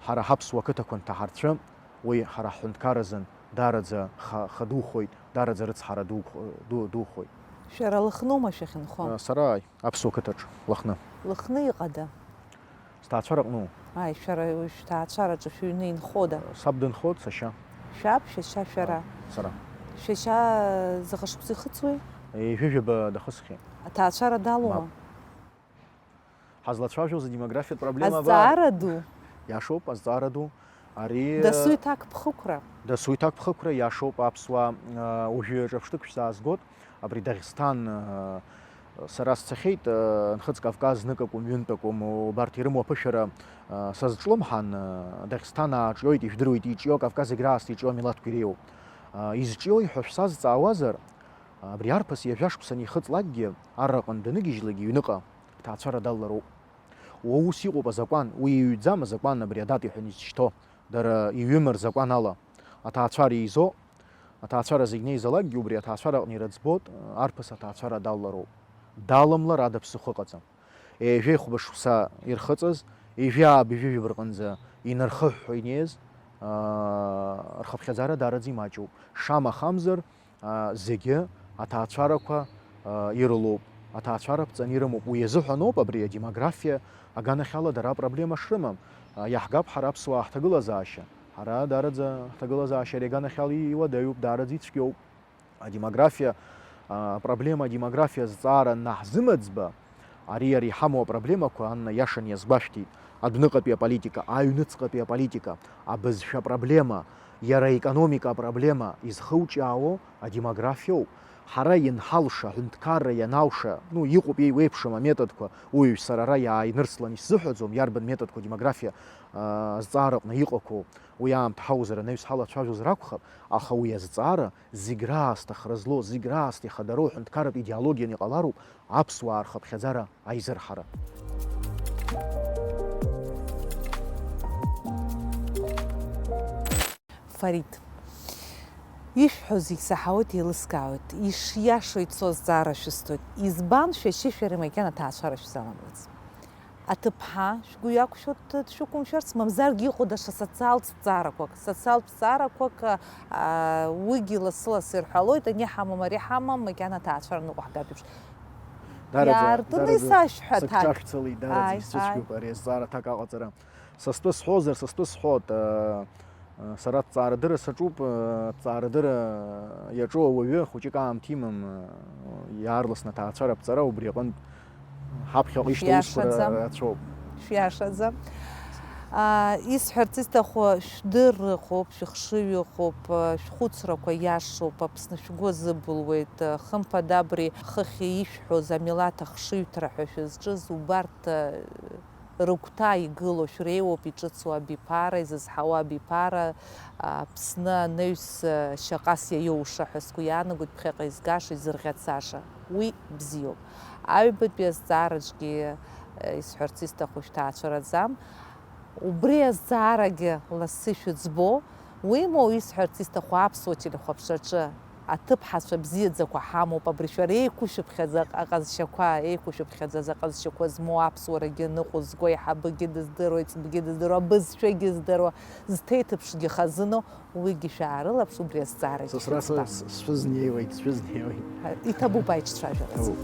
ҳара ҳаԥсуа қыҭақәа нҭаҳарцәы, уи ҳара ҳҳәынҭқар азын даараӡа ха-, хадухоит, даараӡа рыцҳара дуқә-, ду-, духоит. Шәара Лыхнума шәахьынхо? Сара, ааи, аԥсуа қыҭаҿ, Лыхны. Лыхны иҟада? Сҭаацәараҟну? Ааи, шәара шәҭаацәараҿы шәыҩны инхода? Саб дынхоит, сашьа. Шәаб, шәашьа, шәара? Ааи, сара. Шәашьа заҟа шықәса ихыҵуеи? Ҩажәижәаба дахысхьеит. Аҭаацәара далоума? Мап. Ҳазлацәажәоз адемографиатә проблема абар. Азҵаара ду. Иашоуп, азҵаара ду. Ари, дасу иҭакԥхықәра. Дасу иҭакԥхықәра, иашоуп, аԥсуаа, уажәы ҿырԥштәык шәзаазгоит. Абри Дагестан, сара сцахьеит, Нхыҵ Кавказ зныкакәым, ҩынтәакәым, убарҭ ирымоу аԥышәара сазҿлымҳан, Дагестан ааҿиоит, ижәдыруеит, иҿио, Кавказ зегь раасҭа иҿио амилаҭқәа иреиуоуп. Изҿиои ҳәа шәсазҵаауазар, абри арԥыс ҩажәа шықәса анихыҵлакгьы, арраҟын даныгьежьлак иҩныҟа, аҭаацәара далалароуп. Уа ус иҟоуп азакәан, уи иҩӡам азакәан абри адата иҳәан изышьҭоу, дара иҩым рзакәан ала. Аҭаацәара еизо, аҭаацәара зегь неизалакгьы убри аҭаацәара аҟны ирыӡбоит, арԥыс аҭаацәара далалароуп. Даламлар ада ԥсыхәа ыҟаӡам. Ҩажәи хәба шықәса ирхыҵыз, ҩажәи ааба ҩажәи жәаба рҟынӡа инархыҳәҳәо инеиз, аа, рхыԥхьаӡара даараӡа имаҷуп. Шамахамзар, аа, зегьы аҭаацәарақәа, аа, ирылоуп, аҭаацәара ԥҵаны ирымоуп. Уи азыҳәаноуп абри адемографиа аганахьала дара апроблема шрымам. Аа, иаҳгап ҳара аԥсуаа ҳҭагылазаашьа. Ҳара даараӡа ҳҭагылазаашьа ари аганахьала иуадаҩуп, даараӡа ицәгьоуп. Адемографиа, а, апроблема, адемографиа азҵаара аннаҳзымыӡба, ари, ари иҳамоу апроблемақәа, Анна, иашан иазгәашәҭеит, адәныҟатәи аполитика, аҩныҵҟатәи аполитика, абызшәа апроблема, иара аекономика апроблема изхылҿиаауоу адемографиоуп. Ҳара ианҳалша, аҳәынҭқарра ианалша, ну, иҟоуп еиуеиԥшым аметодқәа, уажә сара ара иааинырслан исзыҳәаӡом, иарбан методқәа адемографиа, а, азҵаараҟны иҟақәоу, уи аамҭа ҳаузар анаҩс ҳалацәажәозар акәхап, аха уи азҵаара зегь раасҭа хра злоу, зегь раасҭа ихадароу аҳәынҭқарратә идеологианы иҟалароуп аԥсуаа рхыԥхьаӡара аизырҳара. Фарид, ишәҳәо зегь саҳауеит, еилыскаауеит, ишиашоу ицо азҵаара шәысҭоит. Избан шәашьы шәара макьана аҭаацәара шәзаламлац? Аҭыԥҳа шәгәы иақәшәо д-, дшәықәымшәарц, мамзаргьы иҟоу даҽа социалтә ҭҵаарақәак, социалтә ҭҵаарақәак, аа, уигьы лассы-лассы ирҳәалоит, ани ҳамам, ари ҳамам, макьана аҭаацәара ныҟәаҳгап еиԥш. Даараӡа, иаартны даараӡа исашәҳәа аҭак. Сыгәҭашәцалеит, даараӡа, аи, исцәыцәгьоуп ари азҵаара аҭак аҟаҵара. Са стәы сҳәозар, са стәы сҳәоит, аа, Сара аҭҵаарадырра саҿуп, аҭҵаарадырра иаҿу ауаҩы хәыҷык аамҭа имам, иаарласны аҭаацәара аԥҵара, убри аҟынтә ҳаԥхьаҟа ишьҭоу усқәа рацәоуп. Шәиашаӡам. Шәиашаӡам. Аа, исҳәарц исҭаху, шәдырра ыҟоуп, шәыхшыҩ ыҟоуп, шәхәыцрақәа иашоуп, Аԥсны шәгәы азыбылуеит, хымԥада абри хыхь ишәҳәоз амилаҭ ахшыҩҭра ҳәа шәызҿыз убарҭ, рыгәҭа игылоу шәреиуоуп иҿыцу абиԥара, изызҳауа абиԥара, Аԥсны анаҩс, шьаҟас иаиоуша ҳәа сгәы иаанагоит, ԥхьаҟа изгаша, изырӷьацаша. Уи бзиоуп. Аҩбатәи азҵаараҿгьы, исҳәарц исҭаху шәҭаацәараӡам. Убри азҵаарагьы лассы шәыӡбо, уимоу, исҳәарц исҭаху аԥсуа телехәаԥшраҿы аҭыԥҳацәа бзиаӡақәа ҳамоуп, абри шәара еиқәышәыԥхьаӡа аҟазшьақәа, еиқәышәыԥхьаӡаз аҟазшьақәа змоу аԥсуарагьы ныҟәызго, аиҳабыгьы дыздыруа, еиҵбгьы дыздыруа, абызшәагьы здыруа, зҭеиҭыԥшгьы хазыноу, уигьы шәаарылаԥш, убри азҵаарагьы шәыӡба. Сасра, с-, с-, сшәызнеиуеит, сшәызнеиуеит. Иҭабуп аиҿцәажәара. Иҭабуп.